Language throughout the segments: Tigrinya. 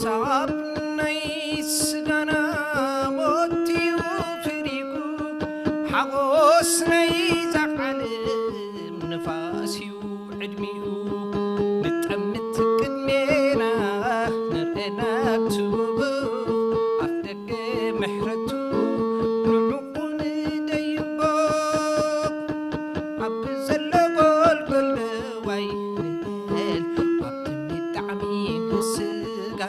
ሳብ ናይ ስጋና ሞት እዩ ፈሪጉ፣ ሓጎስ ናይዛ ዓለም ንፋስ እዩ ዕድሚኡ። ንጠምት ቅድሜና ንርኤና ትውቡ፣ ኣፍ ደገ ምሕረቱ ንዕኡ ንደይቦ። ኣብ ዘሎ ጎልጎል ደዋይ ንበል፣ ኣብ ትምኒት ጣዕሚ ንስጋ።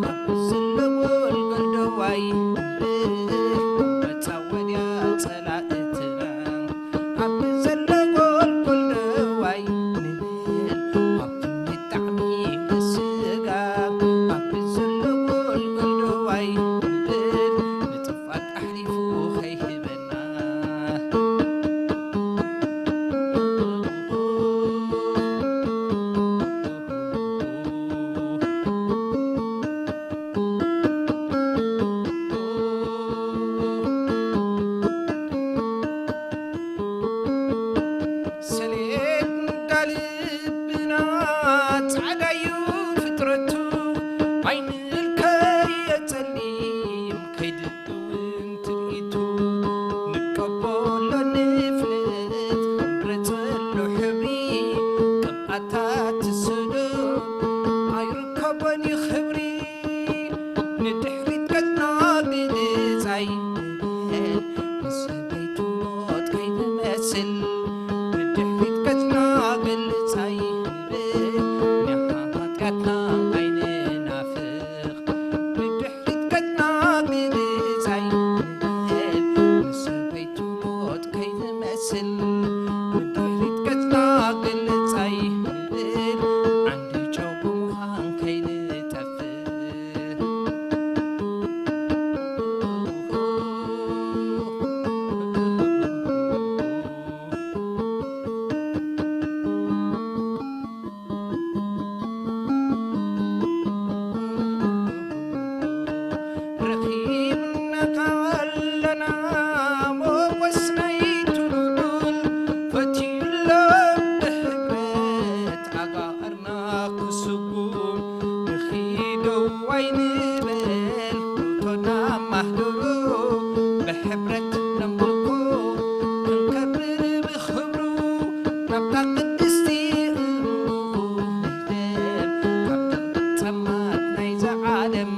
ኣብ ዘሎ ጎልጎል ደዋይ ንበል፣ መጻወድያ ጸላእትና። ኣብ ዘሎ ጎልጎል ደዋይ ንበል፣ ኣብ ትምኒት ጣዕሚ ንስጋ። ኣብ ዘሎ ጎልጎል ደዋይ ንበል፣ ንጥፋት ኣሕሊፉ ከይህበና። ሰሌዳ ልብና ጻዕዳዩ ፍጥረቱ፣ ኣይንልከዮ ጸሊም ከይድእውን ትርኢቱ። ንቀበሎ ንፍለጥ፣ ረጸሎ ሕብሪ፣ ቅብኣታት ትስዶ፣ ኣይርከቦን እዩ ክብሪ። ንድሕሪት ገጽና ብልጻይ ንበል፣ ንሰበይቱ ሞት ከይንመስል። ንድሕሪት ገጽና ብልጻይ ንበል፣ ንሓጢኣትና ኣይንናፍቕ። ንድሕሪት ገጽና ብልጻይ ንበል፣ ንሰበይቱ ሞት ከይንመስል። ንድሕሪት ገጽና ብልጻይ ንበል፣ ዓንዲ ጨው ብምዃን ከይንጠፍእ። ረኺብናካ ኣለና ሞጎስ ናይቱ ልዑል፣ ፈትዩሎ ብሕብረት ኣጋርና ክስጉም። ንኺደው ኣይንበል ርቶና ማህደሩ፣ ብሕብረት ነምልኮ ክንከብር ብኽብሩ። ናብታ ቅድስቲ እምቡ ንህደም፣ ካብ ድቕድቕ ጸልማት ናይዛ ዓለም።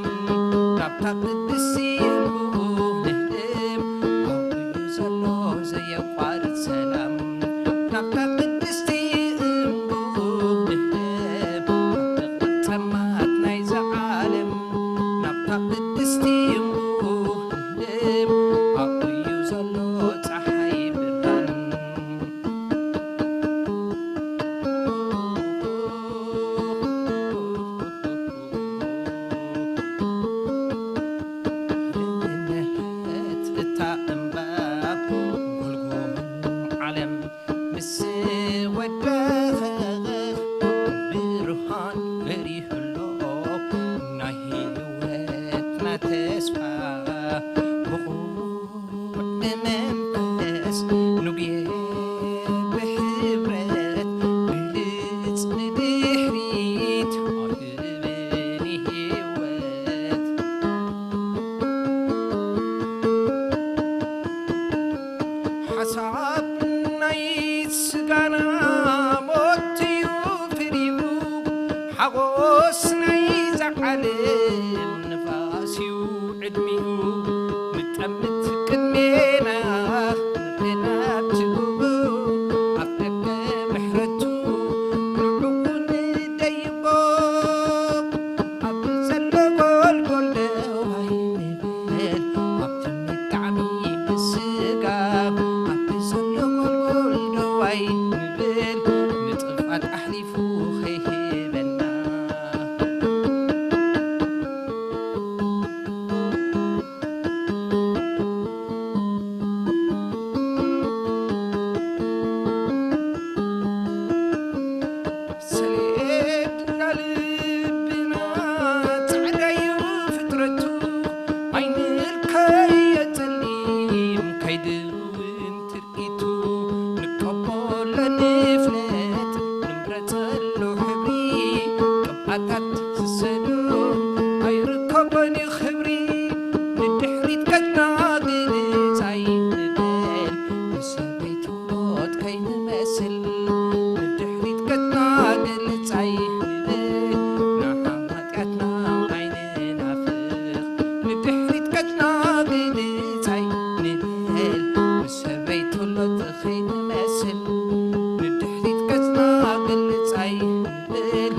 ናብታ ቅድስቲ እምቡ ንህደም፣ ኣብኡ እዩ ዘሎ ዘየቋርጽ ሰላም። ናብታ ቅድስቲ እምቡ ንህደም፣ ካብ ድቕድቕ ጸልማት ናይዛ ዓለም። ናብታ ቅድስቲ እምቡ ንህደም፣ ኣብኡ እዩ ዘሎ ጸሓይ ብርሃን። እታ እምባ ጎልጎል ዓለም ምስ ወደኸ ብርሃን በሪሁሎ ናይ ህይወትና ተስፋ ብኹ ብመንፈስ ንጉየ ብሕብረት ብልጽ ንድሕሪት ኣህብኒ ህይወት። ሓሳብ ናይ ስጋና ሞት እዩ ፍሪኡ፣ ሓጎስ ናይዛ ዓለም ንፋስ እዩ ዕድሚኡ። ንጠምት ቅድሜና ንናብቲ ጉቡ፣ ኣፍ ደገ ምሕረቱ ንዕኡ ንደይቦ። ኣብ ዘሎ ጎልጎል ደዋይ ንበል፣ ኣብ ትምኒት ጣዕሚ ብስጋ። ኣብ ዘሎ ጎልጎል ደዋይ ንበል፣ ንጥፍኣት ኣሕሊፉ ከይህበና። ሰሌዳ ልብና ጻዕዳዩ ፍጥረቱ፣ ኣይንልከዮ ጸሊም ከይድውን ትርኢቱ። ንቀበሎ ንድሕሪት ገጽና ግልጽ ኣይንብል፣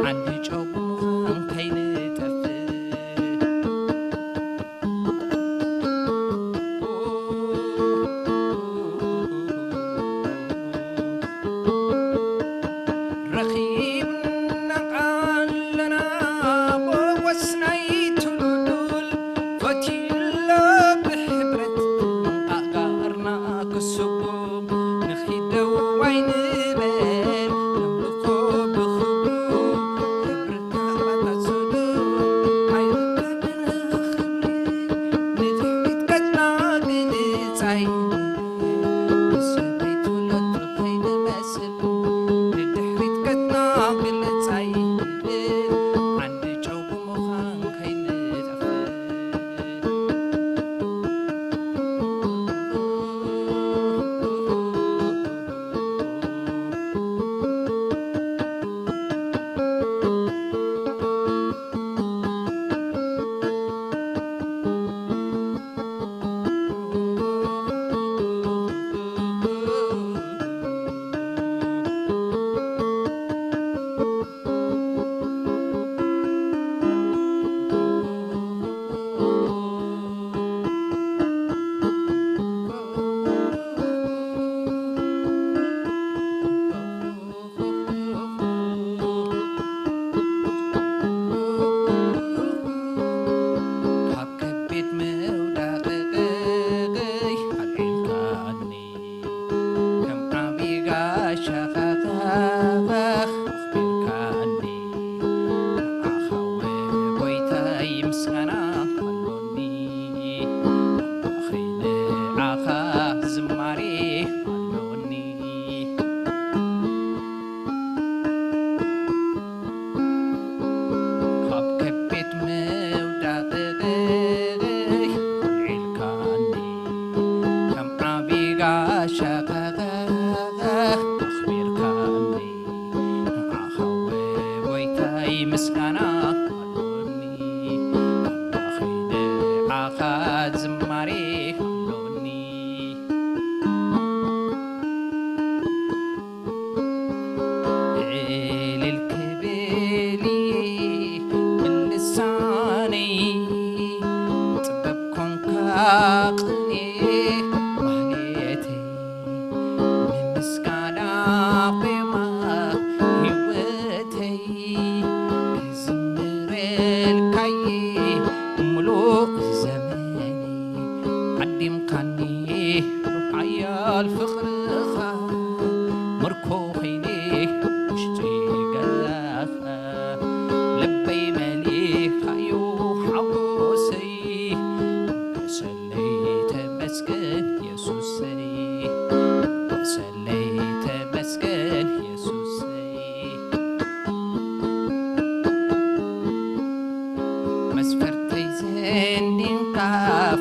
ዓንዲ ጨጉ ምዃን ከይንጠፍእ። ረኺብና ኣለና ሞጎስ ናይቲ ልዑል፣ ፈትዩሎ ብሕብረት ኣእጋርና ክስጉም፣ ንኺድ ደው ኣይንበል፣ ነምልኾ ብኽብሩ፣ ሕብርታ ባታ ጽዱቕ ኣይርከብን ክብሪ፣ ንድሕሪት ገጽና ግልጽ ኣይንብል፣ ንሰበይቱ ለቱ ከይንመስል፣ ንድሕሪት ገጽና ግልጽ ኣይንብል፣ ዓንዲ ጨጉ ምዃን ከይንጠፍእ። ካብ ከቢድ ምውዳቕቕይ ኣልዒልካኒ፣ ከም ዓቢ ጋሻ ኣኽቢርካኒ። ንዓኻ ወ ጎይታይ ምስጋና ኣሎኒ፣ ንዓኻ ዝማሬ ኣሎኒ። ካብ ከቢድ ምውዳቕቕይ ኣልዒልካኒ፣ ከም ዓቢ ጋሻ ኣኽቢርካኒ። ንዓኻ ወ ጎይታይ ምስጋና ኣሎኒ፣ ኣምላኸይ ንዓኻ ዝማሬ ኣሎኒ። እልል ክብል እየ ብልሳነይ፣ ጥበብ ኮንካ ቅኔ ማህሌተይ፣ ንምስጋና ዜማ ህይወተይ፣ ክዝምረልካየ ምሉእ ዘመነይ። ዓዲምካኒ ሓያል ፍቕርኻ፣ ምርኮ ኸይነ ውሽጢ ገዛኻ፣ ልበይ መሊኻዮ ሓጎሰይ። በሰለይ ተመስገን የሱሰይ፣ በሰለይ ተመስገን የሱሰይ። መስፈርተይ ዘንዲንካ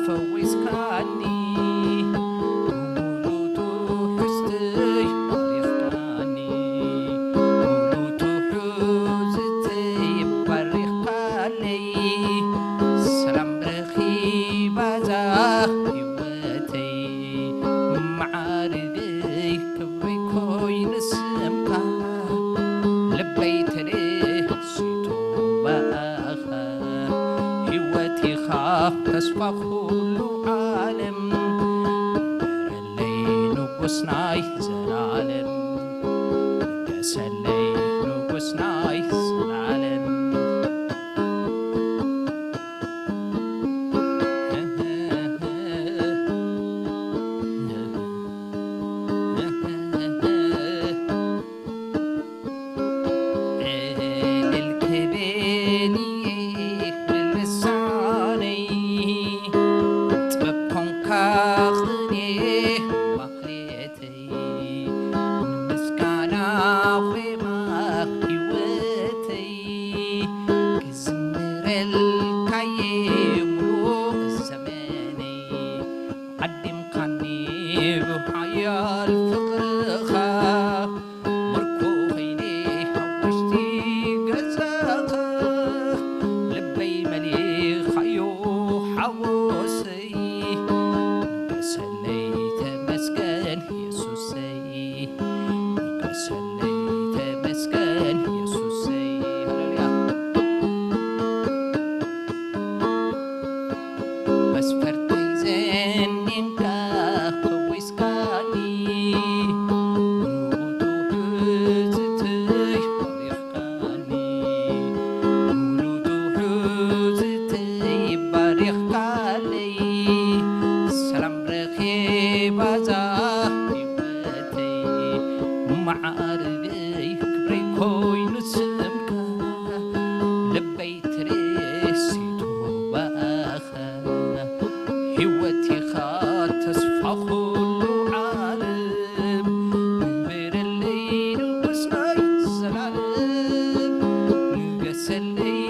ፈዊስካኒ፣ ብሙሉ ትሕዝተይ ባሪኽካኒ፣ ብሙሉ ትሕዝተይ ባሪኽካለይ። ሰላም ረኺባ እዛ ህይወተይ፣ መዓርገይ ክብሪ ኮይኑ ስምካ፣ ልበይ ተደሲቱ ብኣኻ። ህይወት ኢኻ ተስፋ ኩሉ ዓለም፣ ንበረለይ ንጉስ ናይ ዘላለም፣ ንገሰለይ ንጉስ ናይ ዘላለም። እልል ክብል እየ ብልሳነይ፣ ጥበብ ኮንካ ቅኔ ማህሌተይ፣ ንምስጋና ዜማ መዓርገይ ክብረይ ኮይኑ ስምካ፣ ልበይ ተደሲቱ ብኣኻ። ህይወት ኢኻ ተስፋ ኩሉ ዓለም፣ ንበረለይ ንጉስ ናይ ዘላለም፣ ንገሰለይ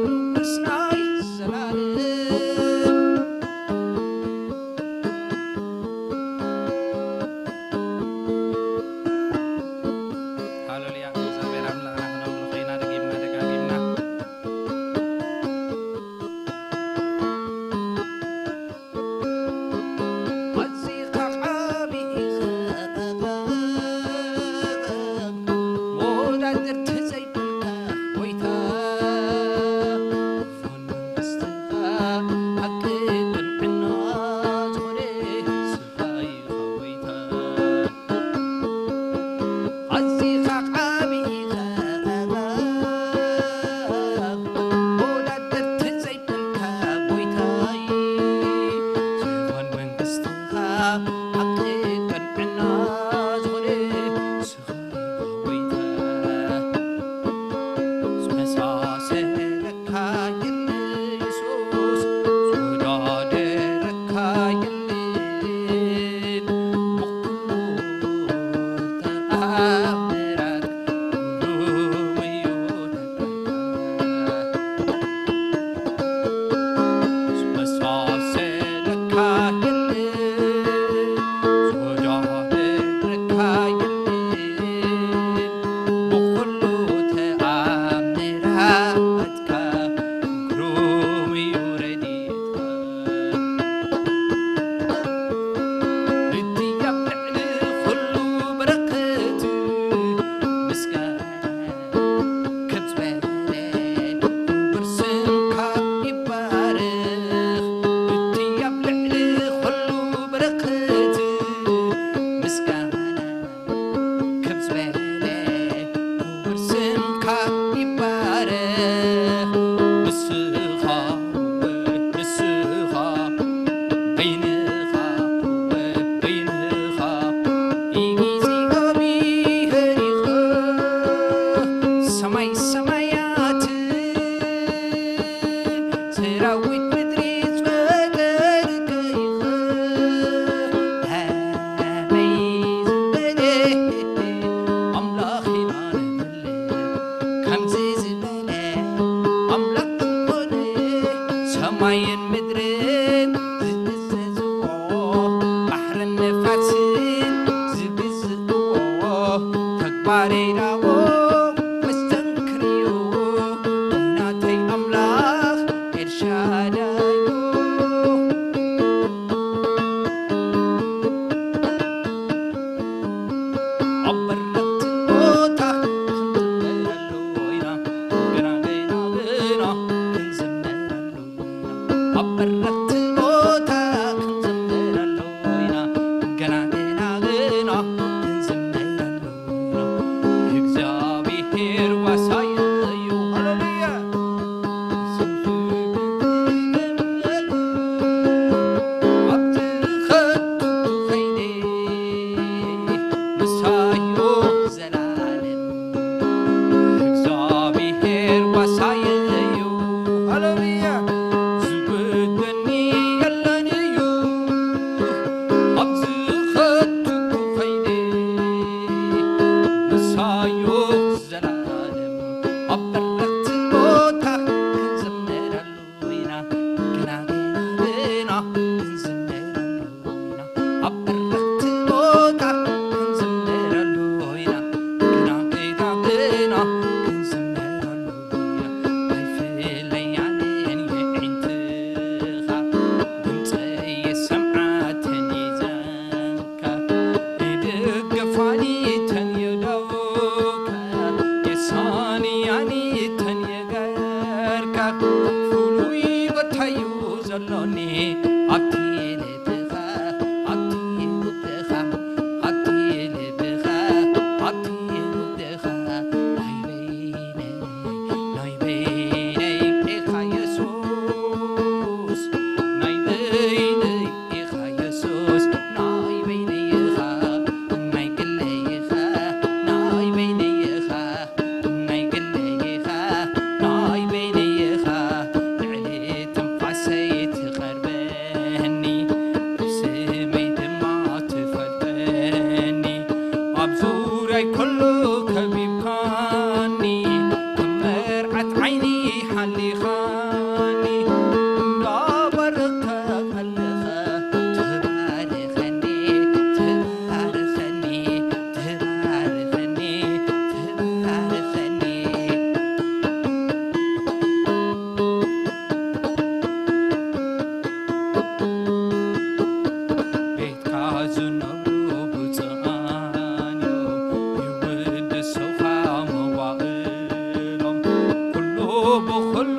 ንጉስ ናይ ዘላለም። ሃሌሉያ። እግዚኣብሔር ኣምላኽና ክነምልኾ ኢና፣ ደጊምና ደጋጊምና። ኣዚኻ ዓቢ ኢኻ፣ መወዳድርቲ ዘይብልካ ጎይታ፣ ዙፋን መንግስትኻ ሓቂ ቅንዕና ዝኾነ ስፍራ ኢኻ ጎይታ። ኣዚኻ ዓቢ ኢኻ፣ መወዳድርቲ ዘይብልካ ጎይታይ፣ ዙፋን መንግስትኻ ሓቂ ቅንዕና ዝኾነ ስፍራ ኢኻ ጎይታ። ዝመሳሰለካ የለን የሱስ፣ ዝወዳደረካ የለን ብኹሉ ተኣምራት፣ ግሩም እዩ ተግባርካ። ዝመሳሰለካ የለን፣ ዝወዳደረካ የለን ብኹሉ ተኣምራትካ፣ ግሩም እዩ ረድኤትካ። እቲ ኣብ ልዕሊ ኩሉ በረኸት ምስጋና ከብ ዝበለ ክቡር ስምካ ይባረኽ። እቲ ኣብ ልዕሊ ኩሉ በረኸት ምስጋና ከብ ዝበለ ክቡር ስምካ ይባረኽ። ንስኻ፣ ንስኻ፣ በይንኻ፣ በይንኻ፣ እግዚኣብሔር ኢኻ። ሰማይ ሰማያት ሰራዊት ምድሪ ዝፈጠርካ ኢኻ። ከመይ ዝበለ ኣምላኽ ኢና ንምልኽ፣ ከምዚ ዝበለ ኣምላኽ ዝኾነ፣ ሰማይን ምድርን ዝእዘዝዎ፣ ባሕርን ነፋስን ዝግዝእዎ፣ ተግባረይ ናቦም መስተንክርዮ፣ ናተይ ኣምላኽ ኤልሻዳዮ። ኣብ በረኽቲ ቦታ ክንዝምረሉ ኢና፣ ገና፣ ገና፣ ገና ክንዝምረሉ ኢና። ኣብ በረኽቲ ቦታ ክንዝምረሉ ኢና፣ ገና፣ ገና፣ ገና ክንዝምረሉ ኢና። እግዚኣብሔር ዋሳይ እዩ። ሃሌሉያ። ኣብቲ ኸቱ ኸይደ ምሳዮ ኣብ ዙርያይ ኩሉ ከቢብካኒ፣ ከም መርዓት ዓይኒ ሓሊኻኒ፣ እንዳባረኽካ ከለኻ፣ ትባርኸኒ፣ ትባርኸኒ፣ ትባርኸኒ፣ ትባርኸኒ። ቤትካ ዝነብሩ ብፁዓን እዮም፣ ይውድሱኻ መዋእሎም። ኩሉ ብኹሉ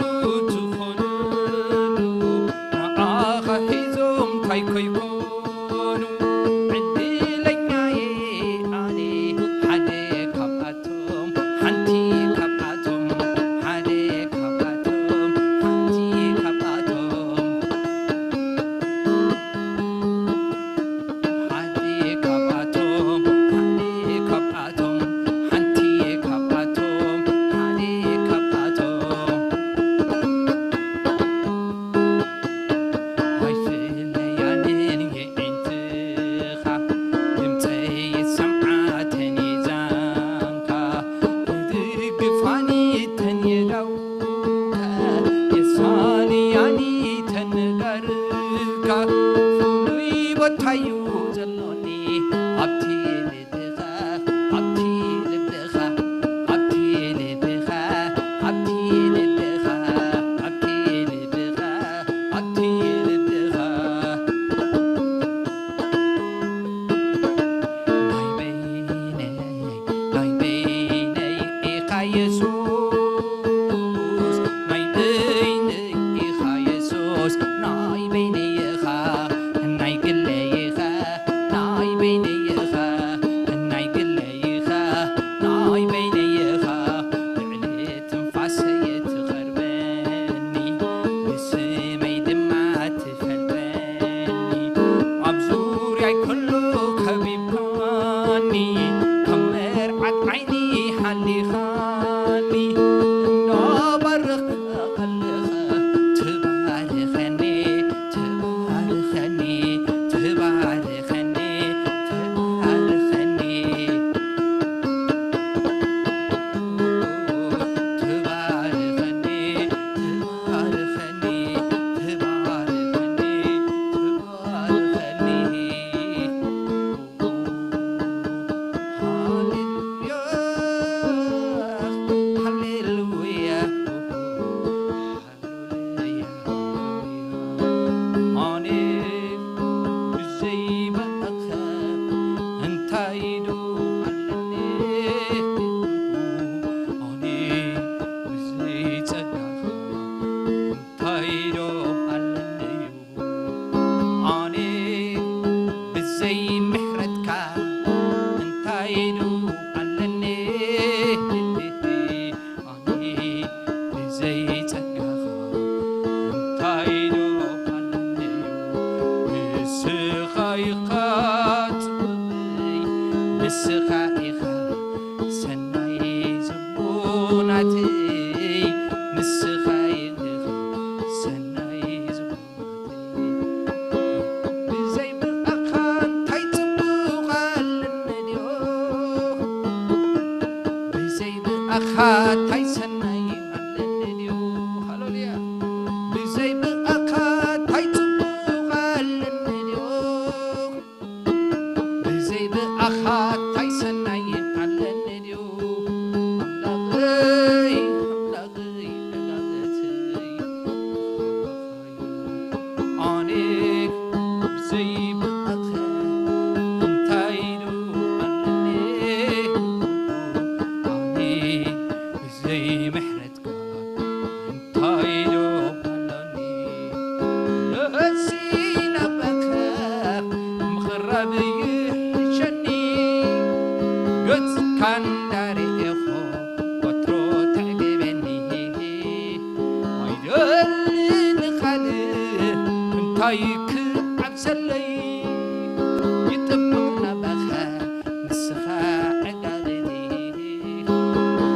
ትኹንሉ፣ ንዓኻ ሒዞም እንታይ ከይኮኑ። ዕድለኛየ ኣነ ሓደ ካብኣቶም፣ ሓንቲ ካብኣቶም፣ ሓደ ካብኣቶም፣ ሓንቲ ካብኣቶም። ሓደ ካብኣቶም፣ ሓደ ካብኣቶም፣ ሓንቲ ካብኣቶም፣ ሓደ ካብኣቶም። ኣይፍለያንን የዒንትኻ፣ ድምፀይ ይሰምዓ ተን የዛንካ፣ ክድግፋኒ ተን የዳውካ፣ የሳንያኒ ተን ነጋርካ። ፍሉይ ቦታዩ ዘሎኒ ኣብቲ ልብኻ፣ ኣብቲ ልብኻ፣ ኣብቲ ልብኻ፣ ኣብቲ ልብኻ፣ ኣብቲ ልብኻ፣ ኣብቲ ልብኻ። ናይ በይነይ፣ ናይ በይነይ ኢኻ የሱስ፣ ናይ በይነይ ኢኻ የሱስ፣ ናይ በይነይ ኢኻ፣ ናይ ግለይ ኢኻ፣ ናይ በይነይ ኢኻ፣ ናይ ግለይ ኢኻ፣ ናይ በይነይ ኢኻ። ልዕሊ ትንፋሰይ ትቐርበኒ፣ ብስመይ ድማ ትፈልጠኒ። ኣብ ዙርያይ ኩሉ ከቢብካኒ፣ ከም መርዓት ዓይኒ ሓሊኻኒ፣ እንዳባረኽካ ከለኻ ትባርኸኒ፣ ትባርኸኒ፣ ትባርኸኒ፣ ትባርኸኒ። ትባርኸኒ፣ ትባርኸኒ፣ ትባርኸኒ፣ ትባርኸኒ። ሃሌሉያ፣ ሃሌሉያ። ኣነ ብዘይ ብኣኻ እንታይ ዶ ኣለኒ? ኣነ ብዘይ ጸጋኻ እንታይ ዶ ኣለኒ? ኣነ ብዘይ ምሕረትካ እንታይ ዶ ኣለኒ? ኣነ ብዘይ ጸጋኻ እንታይ ዶ ኣለኒ? ንስኻ ኢኻ ጽቡቐይ፣ ንስኻ ኢኻ ሰናይ ዝቡናተይ፣ ንስኻ ኢኻ ሰናይ ዝቡናተይ። ብዘይ ብኣኻ እንታይ ጽቡቕ ኣለኒ ድዮ? ብዘይ ብኣኻ እንታይ ሰናይ ኣለኒ ድዮ? ሃሌሉያ። ብዘይ ብኣኻ እንታይ ጽቡቕ ኣለኒ ድዮ? ብዘይ ብኣኻ እንታይ ሰናይ ኣለኒ ድዩ? ኣምላኸይ፣ ኣምላኸይ፣ መጋበርተይ፣ ኣነ ብዘይ ብኣኻ እንታይ ዶ ኣለኒ? ኣነ ብዘይ ምሕረትካ እንታይ ዶ ኣሎኒ? ነፍሲ ናባኻ ምቕራብ ይሕሸኒ፣ ገጽካ እንዳርኤኹ ወትሩ ተዕግበኒ። ኣይደልን ካልእ እንታይ ክዓብሰለይ፣ ይጥብቕ ናባኻ ንስኻ ዕጋበኒ።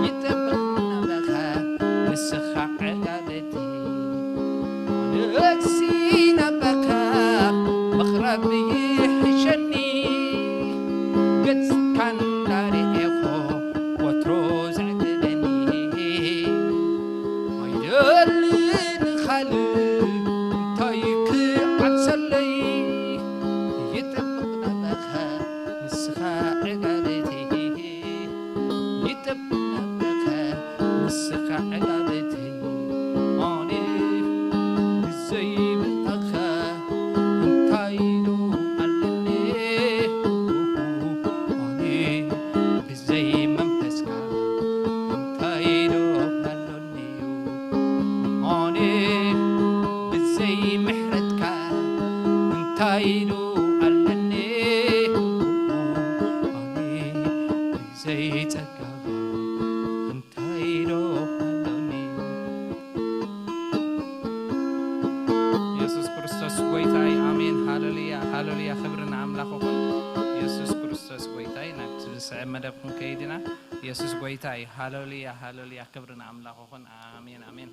ይጥብቕ ናባኻ ንስኻ ዕጋበኒ። ነፍሲ ናባኻ ምቕራብ ይሕሸኒ፣ ገጽካ ዘይጸጋቦ እንታይ ዶ ኣሎኒ? የሱስ ክርስቶስ ጎይታይ፣ ኣሜን። ሃሌሉያ፣ ሃሌሉያ፣ ክብሪ ንኣምላኽ ይኹን። የሱስ ክርስቶስ ጎይታይ፣ ናብቲ ዝስዕብ መደብ ክንከይድ ኢና። የሱስ ጎይታይ፣ ሃሌሉያ፣ ሃሌሉያ፣ ክብሪ ንኣምላኽ ይኹን። ኣሜን፣ ኣሜን።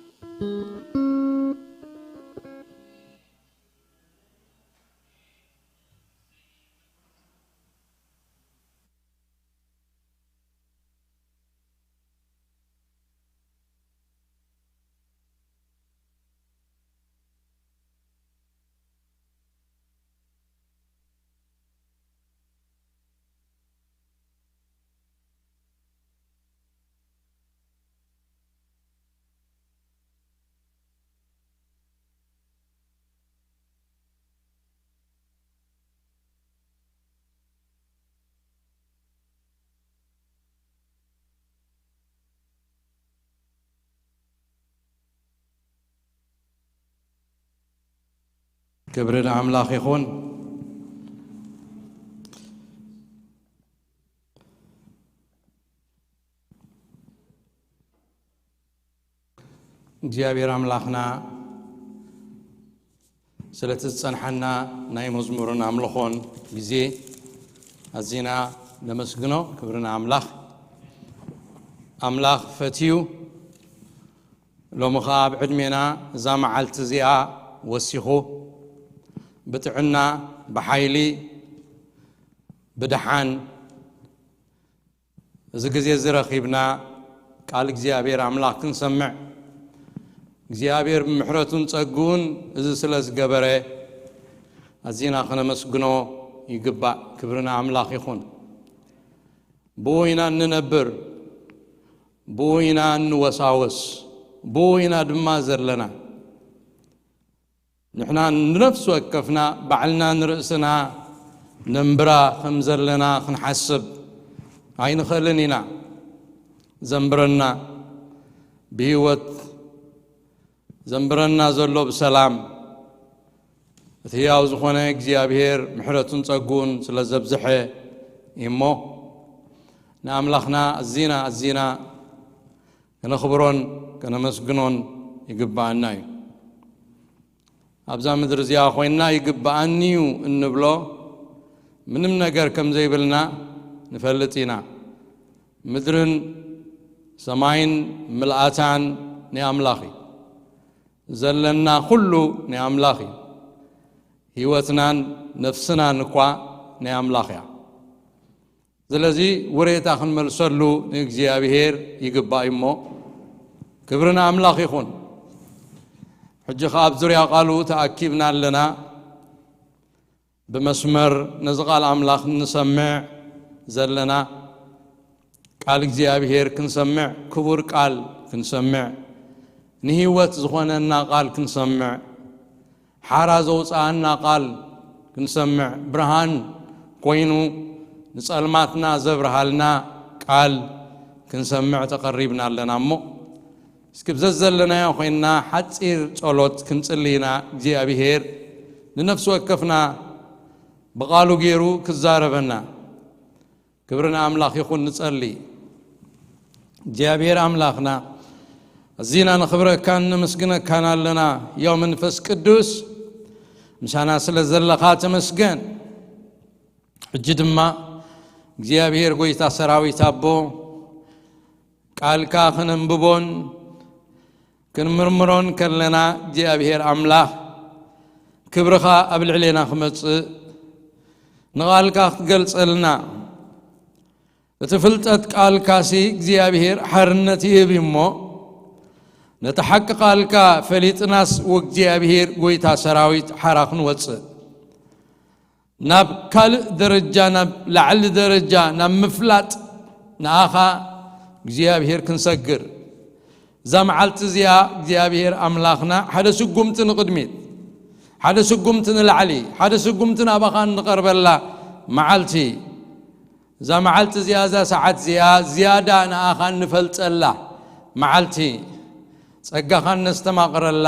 ክብሪ ንኣምላኽ ይኹን። እግዚኣብሔር ኣምላኽና ስለቲ ዝጸንሓና ናይ መዝሙርን ኣምልኾን ግዜ ኣዚና ነመስግኖ። ክብሪ ንኣምላኽ። ኣምላኽ ፈትዩ ሎሚ ኸኣ ኣብ ዕድሜና እዛ መዓልቲ እዚኣ ወሲኹ ብጥዕና፣ ብሓይሊ፣ ብደሓን እዚ ግዜ እዚ ረኺብና ቃል እግዚኣብሔር ኣምላኽ ክንሰምዕ፣ እግዚኣብሔር ብምሕረቱን ጸግኡን እዚ ስለ ዝገበረ ኣዚና ከነመስግኖ ይግባእ። ክብሪ ንኣምላኽ ይኹን። ብኡ ኢና እንነብር፣ ብኡ ኢና እንወሳወስ፣ ብኡ ኢና ድማ ዘለና። ንሕና ንነፍሲ ወከፍና ባዕልና ንርእስና ነንብራ ከም ዘለና ክንሓስብ ኣይንኽእልን ኢና። ዘንብረና፣ ብህይወት ዘንብረና ዘሎ ብሰላም እቲ ህያው ዝኾነ እግዚኣብሔር ምሕረቱን ጸግኡን ስለ ዘብዝሐ እሞ፣ ንኣምላኽና ኣዚና ኣዚና ከነኽብሮን ከነመስግኖን ይግብኣና እዩ። ኣብዛ ምድሪ እዚኣ ኮይንና ይግብኣኒ እዩ እንብሎ ምንም ነገር ከም ዘይብልና ንፈልጥ ኢና። ምድርን ሰማይን ምልኣታን ናይ ኣምላኽ እዩ። ዘለና ኩሉ ናይ ኣምላኽ እዩ። ህይወትናን ነፍስናን እኳ ናይ ኣምላኽ እያ። ስለዚ ውሬታ ክንመልሰሉ ንእግዚኣብሔር ይግባእ እሞ፣ ክብሪ ንኣምላኽ ይኹን። ሕጂ ኸኣ ኣብ ዙርያ ቃሉ ተኣኪብና ኣለና። ብመስመር ነዚ ቃል ኣምላኽ እንሰምዕ ዘለና፣ ቃል እግዚኣብሔር ክንሰምዕ፣ ክቡር ቃል ክንሰምዕ፣ ንህይወት ዝኾነና ቃል ክንሰምዕ፣ ሓራ ዘውፅኣና ቃል ክንሰምዕ፣ ብርሃን ኮይኑ ንጸልማትና ዘብርሃልና ቃል ክንሰምዕ ተቐሪብና ኣለና እሞ፣ እስኪ ብዘዘለናዮ ኮይንና ሓጺር ጸሎት ክንጽሊ ኢና። እግዚኣብሔር ንነፍሲ ወከፍና ብቓሉ ገይሩ ክዛረበና። ክብሪ ንኣምላኽ ይኹን። ንጸሊ። እግዚኣብሔር ኣምላኽና፣ ኣዚና ነኽብረካን ነመስግነካን ኣለና። ያው መንፈስ ቅዱስ፣ ምሳና ስለ ዘለኻ ተመስገን። ሕጂ ድማ እግዚኣብሔር ጐይታ ሰራዊት ኣቦ፣ ቃልካ ከነንብቦን ክንምርምሮን ከለና፣ እግዚኣብሔር ኣምላኽ፣ ክብርኻ ኣብ ልዕሌና ክመጽእ፣ ንቓልካ ክትገልጸልና፣ እቲ ፍልጠት ቃልካሲ እግዚኣብሔር ሓርነት ይህብ እዩ እሞ፣ ነቲ ሓቂ ቃልካ ፈሊጥናስ፣ ወእግዚኣብሔር ጐይታ ሰራዊት፣ ሓራ ክንወጽእ፣ ናብ ካልእ ደረጃ፣ ናብ ላዕሊ ደረጃ፣ ናብ ምፍላጥ ንኣኻ እግዚኣብሔር ክንሰግር። እዛ መዓልቲ እዚኣ እግዚኣብሔር ኣምላኽና ሓደ ስጉምቲ ንቕድሚት፣ ሓደ ስጉምቲ ንላዕሊ፣ ሓደ ስጉምቲ ናባኻ እንቐርበላ መዓልቲ። እዛ መዓልቲ እዚኣ፣ እዛ ሰዓት እዚኣ ዝያዳ ንኣኻ እንፈልጠላ መዓልቲ፣ ጸጋኻ እነስተማቕረላ፣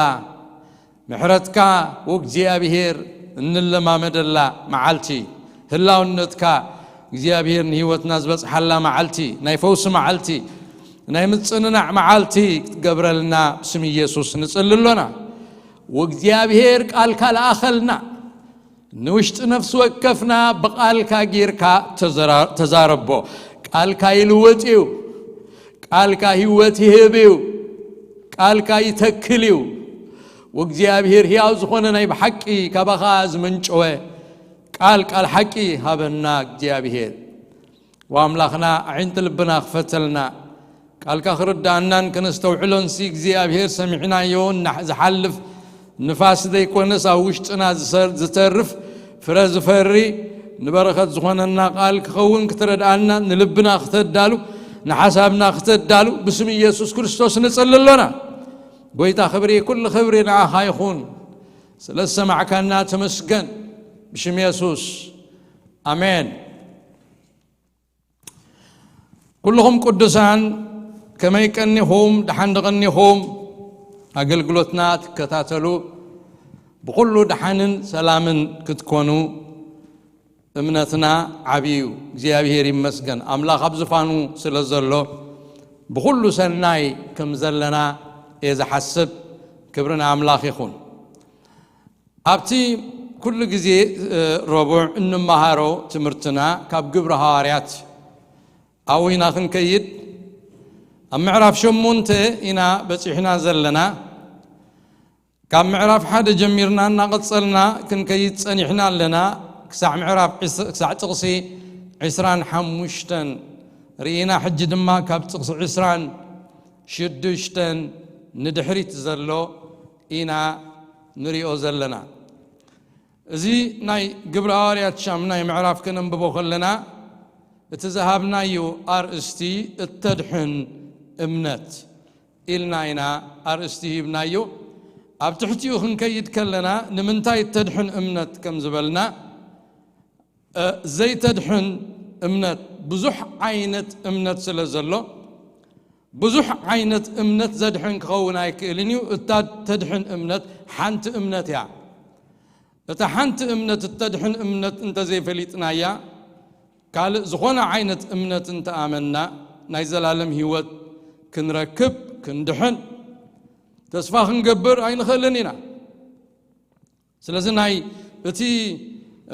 ምሕረትካ ወእግዚኣብሔር እንለማመደላ መዓልቲ፣ ህላውነትካ እግዚኣብሔር ንህይወትና ዝበጽሓላ መዓልቲ፣ ናይ ፈውሲ መዓልቲ፣ ናይ ምጽንናዕ መዓልቲ ክትገብረልና ብስም ኢየሱስ ንጽሊ ኣሎና። ወእግዚኣብሔር ቃልካ ለኣኸልና። ንውሽጢ ነፍሲ ወከፍና ብቃልካ ጌርካ ተዘራ-፣ ተዛረቦ። ቃልካ ይልወጥ እዩ። ቃልካ ህይወት ይህብ እዩ። ቃልካ ይተክል እዩ። ወእግዚኣብሔር ሕያው ዝኾነ ናይ ብሓቂ ካባኻ ዝመንጨወ ቃል፣ ቃል ሓቂ ሃበና እግዚኣብሔር። ወኣምላኽና ኣዒንቲ ልብና ክፈተልና፣ ቃልካ ክርድኣናን ከነስተውዕሎንሲ እግዚኣብሔር ሰሚዕናዮ እና-፣ ዝሓልፍ ንፋስ ዘይኮነስ ኣብ ውሽጥና ዝሰር-፣ ዝተርፍ ፍረ ዝፈሪ ንበረኸት ዝኾነና ቃል ክኸውን ክትረድኣና፣ ንልብና ክተዳሉ፣ ንሓሳብና ክተዳሉ ብስም ኢየሱስ ክርስቶስ ንጽሊ ኣሎና። ጎይታ ክብሪ፣ ኩሉ ክብሪ ንዓኻ ይኹን። ስለ ዝሰማዕካና ተመስገን። ብሽም የሱስ ኣሜን። ኩልኹም ቅዱሳን ከመይ ቀኒኹም? ደሓን ዶ ቀኒኹም? ኣገልግሎትና ትከታተሉ ብኹሉ ደሓንን ሰላምን ክትኮኑ እምነትና ዓብዩ እዩ። እግዚኣብሔር ይመስገን። ኣምላኽ ኣብ ዝፋኑ ስለ ዘሎ ብኹሉ ሰናይ ከም ዘለና እየ ዝሓስብ። ክብሪ ንኣምላኽ ይኹን። ኣብቲ ኩሉ ግዜ፣ እ፣ ረቡዕ እንመሃሮ ትምህርትና ካብ ግብሪ ሃዋርያት ኣብኡ ኢና ክንከይድ። ኣብ ምዕራፍ ሸሞንተ ኢና በጺሕና ዘለና። ካብ ምዕራፍ ሓደ ጀሚርና እናቐጸልና ክንከይድ ጸኒሕና ኣለና። ክሳዕ ምዕራፍ ዕስ-፣ ክሳዕ ጥቕሲ ዕስራን ሓሙሽተን ርኢና። ሕጂ ድማ ካብ ጥቕሲ ዕስራን ሽዱሽተን ንድሕሪት ዘሎ ኢና ንሪኦ ዘለና። እዚ ናይ ግብረ ሃዋርያት ሻምናይ ምዕራፍ ከነንብቦ ከለና፣ እቲ ዝሃብናዮ ኣርእስቲ እተድሕን እምነት ኢልና ኢና ኣርእስቲ ሂብናዮ። ኣብ ትሕቲኡ ክንከይድ ከለና፣ ንምንታይ እተድሕን እምነት ከም ዝበልና፣ እ፣ ዘይተድሕን እምነት፣ ብዙሕ ዓይነት እምነት ስለ ዘሎ፣ ብዙሕ ዓይነት እምነት ዘድሕን ክኸውን ኣይክእልን እዩ። እታ ተድሕን እምነት ሓንቲ እምነት እያ። እታ ሓንቲ እምነት እተድሕን እምነት እንተዘይፈሊጥናያ፣ ካልእ ዝኾነ ዓይነት እምነት እንተኣመንና፣ ናይ ዘላለም ህይወት ክንረክብ፣ ክንድሕን፣ ተስፋ ክንገብር ኣይንኽእልን ኢና። ስለዚ ናይ እቲ፣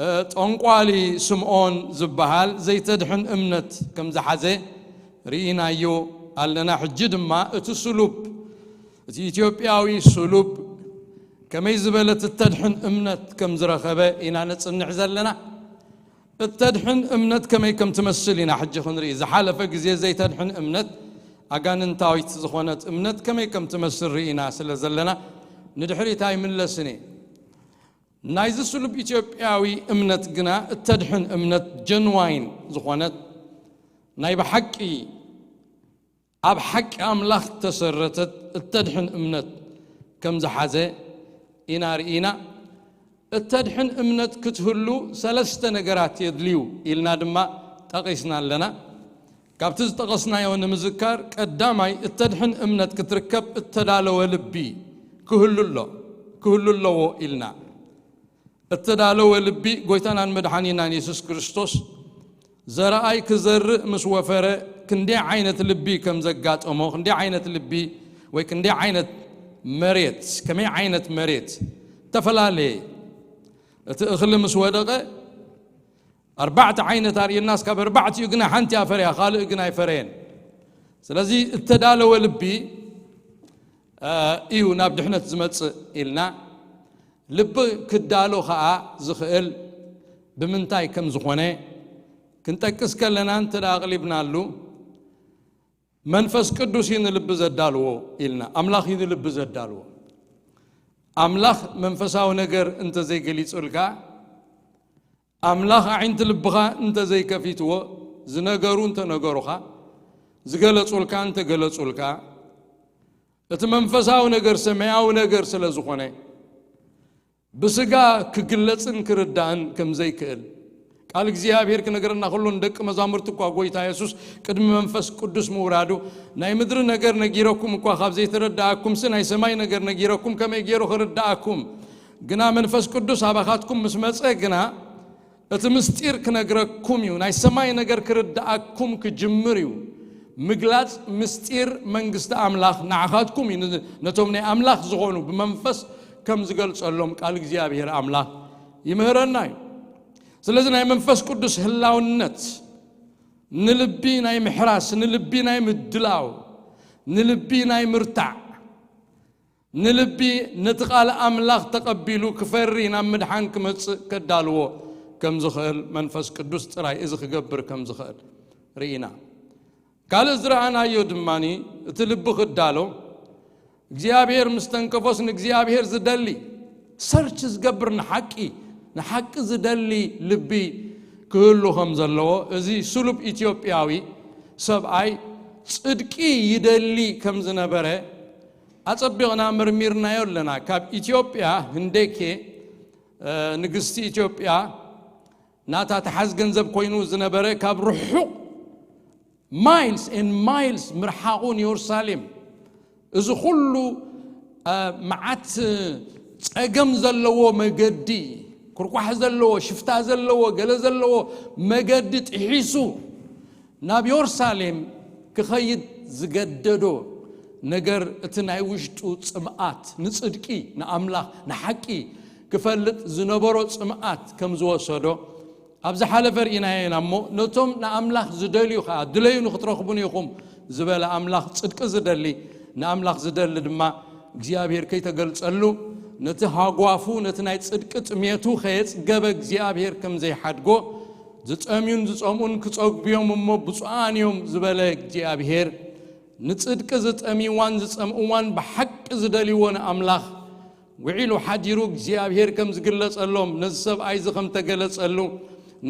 እ፣ ጠንቋሊ ስምዖን ዝበሃል ዘይተድሕን እምነት ከም ዝሓዘ ርኢናዮ ኣለና። ሕጂ ድማ እቲ ስሉብ፣ እቲ ኢትዮጵያዊ ስሉብ ከመይ ዝበለት እተድሕን እምነት ከም ዝረኸበ ኢና ነጽንዕ ዘለና። እተድሕን እምነት ከመይ ከም ትመስል ኢና ሕጂ ክንርኢ። ዝሓለፈ ግዜ ዘይተድሕን እምነት፣ ኣጋንንታዊት ዝኾነት እምነት ከመይ ከም ትመስል ርኢና ስለ ዘለና፣ ንድሕሪት ኣይምለስን እየ። ናይዚ ስሉብ ኢትዮጵያዊ እምነት ግና እተድሕን እምነት፣ ጀንዋይን ዝኾነት፣ ናይ ብሓቂ ኣብ ሓቂ ኣምላኽ እተሰረተት እተድሕን እምነት ከም ዝሓዘ ኢና ርኢና። እተድሕን እምነት ክትህሉ ሰለስተ ነገራት የድልዩ ኢልና ድማ ጠቒስና ኣለና። ካብቲ ዝጠቐስናዮ ንምዝካር፣ ቀዳማይ፣ እተድሕን እምነት ክትርከብ እተዳለወ ልቢ ክህሉ ኣሎ፣ ክህሉ ኣለዎ ኢልና። እተዳለወ ልቢ፣ ጎይታናን መድሓኒናን የሱስ ክርስቶስ ዘረኣይ ክዘርእ ምስ ወፈረ ክንደይ ዓይነት ልቢ ከም ዘጋጠሞ፣ ክንደይ ዓይነት ልቢ ወይ ክንደይ ዓይነት መሬት፣ ከመይ ዓይነት መሬት፣ ተፈላለየ። እቲ እኽሊ ምስ ወደቐ ኣርባዕተ ዓይነት ኣርእየናስ፣ ካብ ኣርባዕቲኡ ግና ሓንቲ እያ ፈርያ፣ ካልእ ግን ኣይፈረየን። ስለዚ እተዳለወ ልቢ፣ እ፣ እዩ ናብ ድሕነት ዝመጽእ ኢልና። ልቢ ክዳሎ ኸኣ ዝኽእል ብምንታይ ከም ዝኾነ ክንጠቅስ ከለና፣ እንተ ደኣ ኣቕሊብናሉ፣ መንፈስ ቅዱስ እዩ ንልቢ ዘዳልዎ ኢልና። ኣምላኽ እዩ ንልቢ ዘዳልዎ። ኣምላኽ መንፈሳዊ ነገር እንተ ዘይገሊጹልካ፣ ኣምላኽ ኣዒንቲ ልብኻ እንተ ዘይከፊትዎ፣ ዝነገሩ እንተ ነገሩኻ፣ ዝገለጹልካ እንተ ገለጹልካ፣ እቲ መንፈሳዊ ነገር ሰማያዊ ነገር ስለ ዝኾነ፣ ብስጋ ክግለጽን ክርዳእን ከም ዘይክእል ቃል እግዚኣብሔር ክነግረና ከሎ፣ ንደቂ መዛሙርቲ እኳ ጎይታ የሱስ ቅድሚ መንፈስ ቅዱስ ምውራዱ፣ ናይ ምድሪ ነገር ነጊረኩም እኳ ካብ ዘይተረድኣኩምሲ፣ ናይ ሰማይ ነገር ነጊረኩም ከመይ ገይሩ ክርድኣኩም? ግና መንፈስ ቅዱስ ኣባኻትኩም ምስ መጸ ግና፣ እቲ ምስጢር ክነግረኩም እዩ፣ ናይ ሰማይ ነገር ክርድኣኩም ክጅምር እዩ። ምግላጽ ምስጢር መንግስቲ ኣምላኽ ንዓኻትኩም እዩ፣ ን-፣ ነቶም ናይ ኣምላኽ ዝኾኑ ብመንፈስ ከም ዝገልጸሎም ቃል እግዚኣብሔር ኣምላኽ ይምህረና እዩ። ስለዚ ናይ መንፈስ ቅዱስ ህላውነት ንልቢ ናይ ምሕራስ፣ ንልቢ ናይ ምድላው፣ ንልቢ ናይ ምርታዕ፣ ንልቢ ነቲ ቃል ኣምላኽ ተቐቢሉ ክፈሪ ናብ ምድሓን ክመጽእ ከዳልዎ ከም ዝኽእል መንፈስ ቅዱስ ጥራይ እዚ ክገብር ከም ዝኽእል ርኢና። ካልእ ዝረኣናዮ ድማ እቲ ልቢ ክዳሎ እግዚኣብሔር ምስ ተንከፎስ ንእግዚኣብሔር ዝደሊ ሰርች ዝገብር ንሓቂ ንሓቂ ዝደሊ ልቢ ክህሉ ከም ዘለዎ እዚ ስሉብ ኢትዮጵያዊ ሰብኣይ ጽድቂ ይደሊ ከም ዝነበረ ኣጸቢቕና መርሚርናዮ ኣለና። ካብ ኢትዮጵያ ህንደኬ ንግስቲ ኢትዮጵያ ናታ ተሓዝ ገንዘብ ኮይኑ ዝነበረ ካብ ርሑቕ miles and miles ምርሓቑ ንየሩሳሌም እዚ ኩሉ መዓት ጸገም ዘለዎ መገዲ፣ ኩርኳሕ ዘለዎ፣ ሽፍታ ዘለዎ፣ ገለ ዘለዎ መገዲ ጥሒሱ ናብ የሩሳሌም ክኸይድ ዝገደዶ ነገር እቲ ናይ ውሽጡ ጽምኣት ንጽድቂ ንኣምላኽ ንሓቂ ክፈልጥ ዝነበሮ ጽምኣት ከም ዝወሰዶ ኣብ ዝሓለፈ ርኢናዮ ኢና። እሞ ነቶም ንኣምላኽ ዝደልዩ ኸዓ ድለዩ ንክትረኽቡን ኢኹም ዝበለ ኣምላኽ ጽድቂ ዝደሊ ንኣምላኽ ዝደሊ ድማ እግዚኣብሔር ከይተገልጸሉ ነቲ ሃጓፉ ነቲ ናይ ጽድቂ ጥሜቱ ከየጽገበ እግዚኣብሔር ከም ዘይሓድጎ ዝጸምዩን ዝጸምኡን ክጸግቡ እዮም እሞ ብፁዓን እዮም ዝበለ እግዚኣብሔር ንጽድቂ ዝጠምይዋን ዝጸምእዋን ብሓቂ ዝደልይዎ ንኣምላኽ ውዒሉ ሓዲሩ እግዚኣብሔር ከም ዝግለጸሎም ነዚ ሰብኣይ እዚ ከም ተገለጸሉ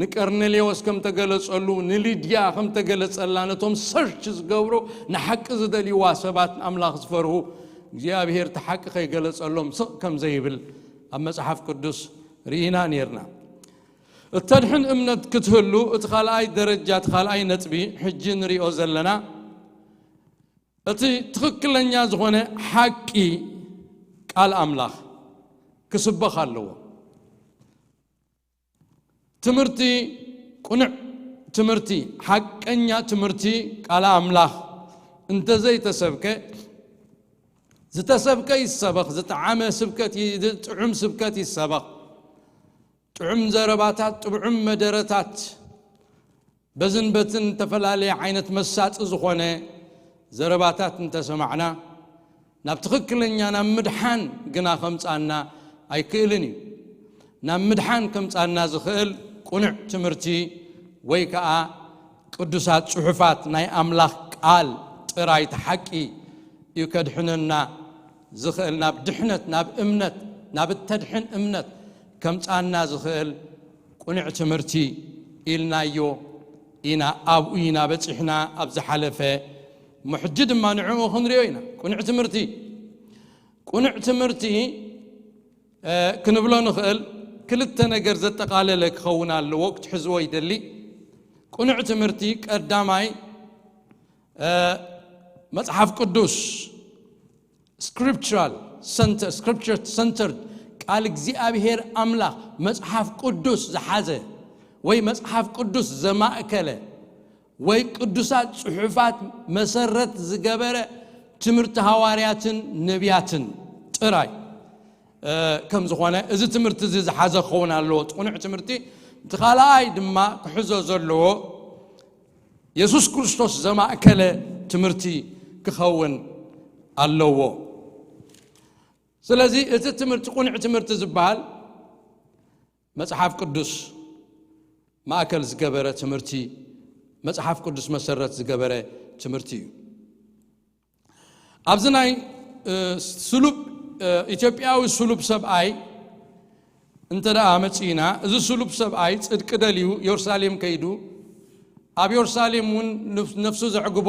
ንቀርኔሌዎስ ከም ተገለጸሉ ንሊድያ ከም ተገለጸላ ነቶም ሰርች ዝገብሩ ንሓቂ ዝደልይዋ ሰባት ንኣምላኽ ዝፈርሁ እግዚኣብሔር እቲ ሓቂ ከይገለጸሎም ስቕ ከም ዘይብል ኣብ መጽሓፍ ቅዱስ ርኢና ነርና። እተድሕን እምነት ክትህሉ እቲ ካልኣይ ደረጃ እቲ ካልኣይ ነጥቢ ሕጂ ንሪኦ ዘለና እቲ ትኽክለኛ ዝኾነ ሓቂ ቃል ኣምላኽ ክስበኽ ኣለዎ። ትምህርቲ ቁኑዕ ትምህርቲ ሓቀኛ ትምህርቲ ቃል ኣምላኽ እንተዘይተሰብከ ዝተሰብከ ይሰበኽ፣ ዝጠዓመ ስብከት ይ-፣ ጥዑም ስብከት ይሰበኽ። ጥዑም ዘረባታት፣ ጥዑም መደረታት በዝን በትን ዝተፈላለየ ዓይነት መሳጢ ዝኾነ ዘረባታት እንተሰማዕና ናብ ትኽክለኛ ናብ ምድሓን ግና ከምጻና ኣይክእልን እዩ። ናብ ምድሓን ከምጻና ዝኽእል ቁኑዕ ትምህርቲ ወይ ከኣ ቅዱሳት ጽሑፋት ናይ ኣምላኽ ቃል ጥራይ እቲ ሓቂ እዩ ከድሕነና ዝኽእል ናብ ድሕነት ናብ እምነት ናብ እተድሕን እምነት ከምጻና ዝኽእል ቁኑዕ ትምህርቲ ኢልናዮ ኢና ኣብኡ ኢና በጺሕና ኣብ ዝሓለፈ እሞ ሕጂ ድማ ንዕኡ ክንሪኦ ኢና ቁኑዕ ትምህርቲ ቁኑዕ ትምህርቲ ክንብሎ ንኽእል ክልተ ነገር ዘጠቓለለ ክኸውን ኣለዎ ክትሕዝዎ ይደሊ። ቁኑዕ ትምህርቲ ቀዳማይ መጽሓፍ ቅዱስ scriptural center scripture centered ቃል እግዚኣብሔር ኣምላኽ መጽሓፍ ቅዱስ ዝሓዘ ወይ መጽሓፍ ቅዱስ ዘማእከለ ወይ ቅዱሳት ጽሑፋት መሰረት ዝገበረ ትምህርቲ ሃዋርያትን ነቢያትን ጥራይ ከም ዝኾነ እዚ ትምህርቲ እዚ ዝሓዘ ክኸውን ኣለዎ። እቲ ቁኑዕ ትምህርቲ እቲ ካልኣይ ድማ ክሕዞ ዘለዎ የሱስ ክርስቶስ ዘማእከለ ትምህርቲ ክኸውን ኣለዎ። ስለዚ እቲ ትምህርቲ ቁኑዕ ትምህርቲ ዝበሃል መጽሓፍ ቅዱስ ማእከል ዝገበረ ትምህርቲ መጽሓፍ ቅዱስ መሰረት ዝገበረ ትምህርቲ እዩ። ኣብዚ ናይ ስሉብ ኢትዮጵያዊ ስሉብ ሰብኣይ እንተ ደኣ መጺእና እዚ ስሉብ ሰብኣይ ጽድቂ ደልዩ የሩሳሌም ከይዱ ኣብ የሩሳሌም እውን ነፍሱ ዘዕግቦ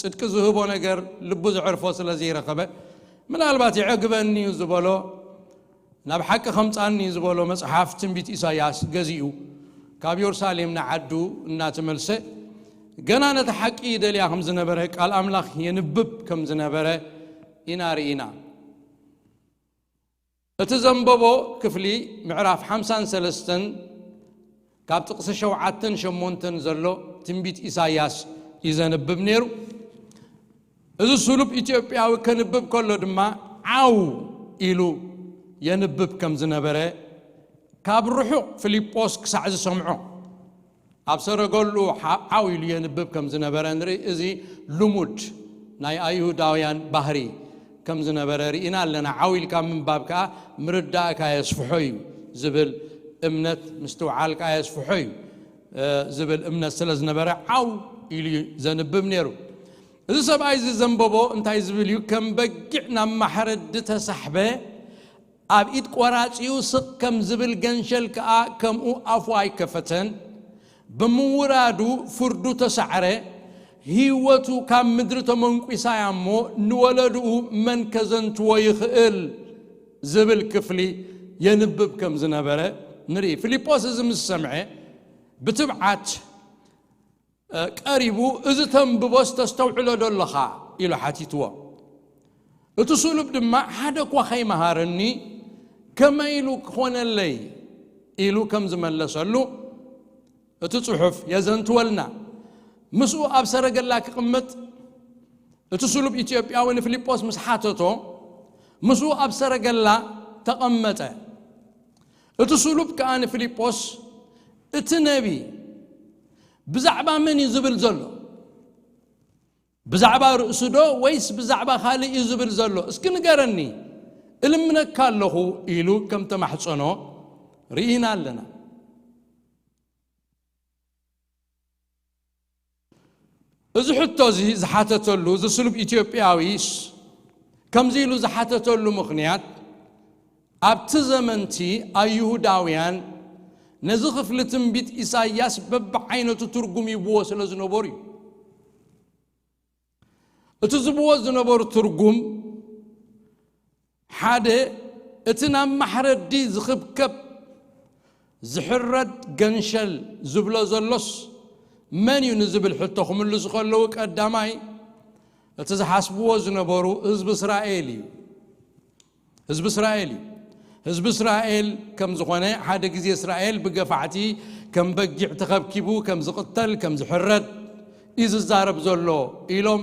ጽድቂ ዝህቦ ነገር ልቡ ዘዕርፎ ስለ ዘይረኸበ ምናልባት የዕግበኒ እዩ ዝበሎ ናብ ሓቂ ከምጻኒ ዝበሎ መጽሓፍ ትንቢት ኢሳያስ ገዚኡ ካብ የሩሳሌም ንዓዱ እናተመልሰ ገና ነቲ ሓቂ ይደልያ ከም ዝነበረ ቃል ኣምላኽ የንብብ ከም ዝነበረ ኢና ርኢና። እቲ ዘንበቦ ክፍሊ ምዕራፍ ሓምሳን ሰለስተን ካብ ጥቕሲ ሸውዓተን ሸሞንተን ዘሎ ትንቢት ኢሳይያስ እዩ ዘንብብ ነይሩ። እዚ ስሉብ ኢትዮጵያዊ ከንብብ ከሎ ድማ ዓው ኢሉ የንብብ ከም ዝነበረ፣ ካብ ርሑቕ ፊልጶስ ክሳዕ ዝሰምዖ፣ ኣብ ሰረገሉ ሓ-፣ ዓው ኢሉ የንብብ ከም ዝነበረ ንርኢ። እዚ ልሙድ ናይ ኣይሁዳውያን ባህሪ ከም ዝነበረ ርኢና ኣለና። ዓው ኢልካ ምንባብ ከኣ ምርዳእካ የስፍሖ እዩ ዝብል እምነት፣ ምስትውዓልካ የስፍሖ እዩ፣ እ፣ ዝብል እምነት ስለ ዝነበረ ዓው ኢሉ እዩ ዘንብብ ነይሩ። እዚ ሰብኣይ እዚ ዘንበቦ እንታይ ዝብል እዩ? "ከም በጊዕ ናብ ማሕረዲ ተሳሕበ፣ ኣብ ኢድ ቆራጺኡ ስቕ ከም ዝብል ገንሸል ከኣ ከምኡ ኣፉ ኣይከፈተን። ብምውራዱ ፍርዱ ተሳዕረ፣ ህይወቱ ካብ ምድሪ ተመንቂሳ እያ እሞ፣ ንወለድኡ መን ከዘንትዎ ይኽእል?" ዝብል ክፍሊ የንብብ ከም ዝነበረ ንርኢ። ፊልጶስ እዚ ምስ ሰምዐ ብትብዓት፣ እ፣ ቀሪቡ፣ "እዚ ተንብቦስ ተስተውዕሎ ዶ ኣለኻ?" ኢሉ ሓቲትዎ። እቲ ስሉብ ድማ፣ "ሓደ እኳ ከይመሃረኒ ከመይ ኢሉ ክኾነለይ?" ኢሉ ከም ዝመለሰሉ እቲ ጽሑፍ የዘንትወልና። ምስኡ ኣብ ሰረገላ ክቕመጥ እቲ ስሉብ ኢትዮጵያዊ ንፊልጶስ ምስ ሓተቶ፣ ምስኡ ኣብ ሰረገላ ተቐመጠ። እቲ ስሉብ ከኣ ንፊልጶስ፣ "እቲ ነቢ ብዛዕባ መን እዩ ዝብል ዘሎ? ብዛዕባ ርእሱ ዶ ወይስ ብዛዕባ ካልእ እዩ ዝብል ዘሎ? እስኪ ንገረኒ፣ እልምነካ ኣለኹ" ኢሉ ከም ተማሕጸኖ ርኢና ኣለና። እዚ ሕቶ እዚ ዝሓተተሉ፣ እዚ ስሉብ ኢትዮጵያዊስ ከምዚ ኢሉ ዝሓተተሉ ምኽንያት፣ ኣብቲ ዘመንቲ ኣይሁዳውያን ነዚ ክፍሊ ትንቢት ኢሳይያስ በብዓይነቱ ትርጉም ይብዎ ስለ ዝነበሩ እዩ። እቲ ዝብዎ ዝነበሩ ትርጉም፣ ሓደ፣ እቲ ናብ ማሕረዲ ዝኽብከብ ዝሕረድ ገንሸል ዝብሎ ዘሎስ መን እዩ ንዝብል ሕቶ ክምልሱ ከለዉ፣ ቀዳማይ እቲ ዝሓስብዎ ዝነበሩ ህዝቢ እስራኤል እዩ። ህዝቢ እስራኤል እዩ። ህዝቢ እስራኤል ከም ዝኾነ፣ ሓደ ግዜ እስራኤል ብገፋዕቲ ከም በጊዕ ተኸብኪቡ ከም ዝቕተል፣ ከም ዝሕረድ እዩ ዝዛረብ ዘሎ ኢሎም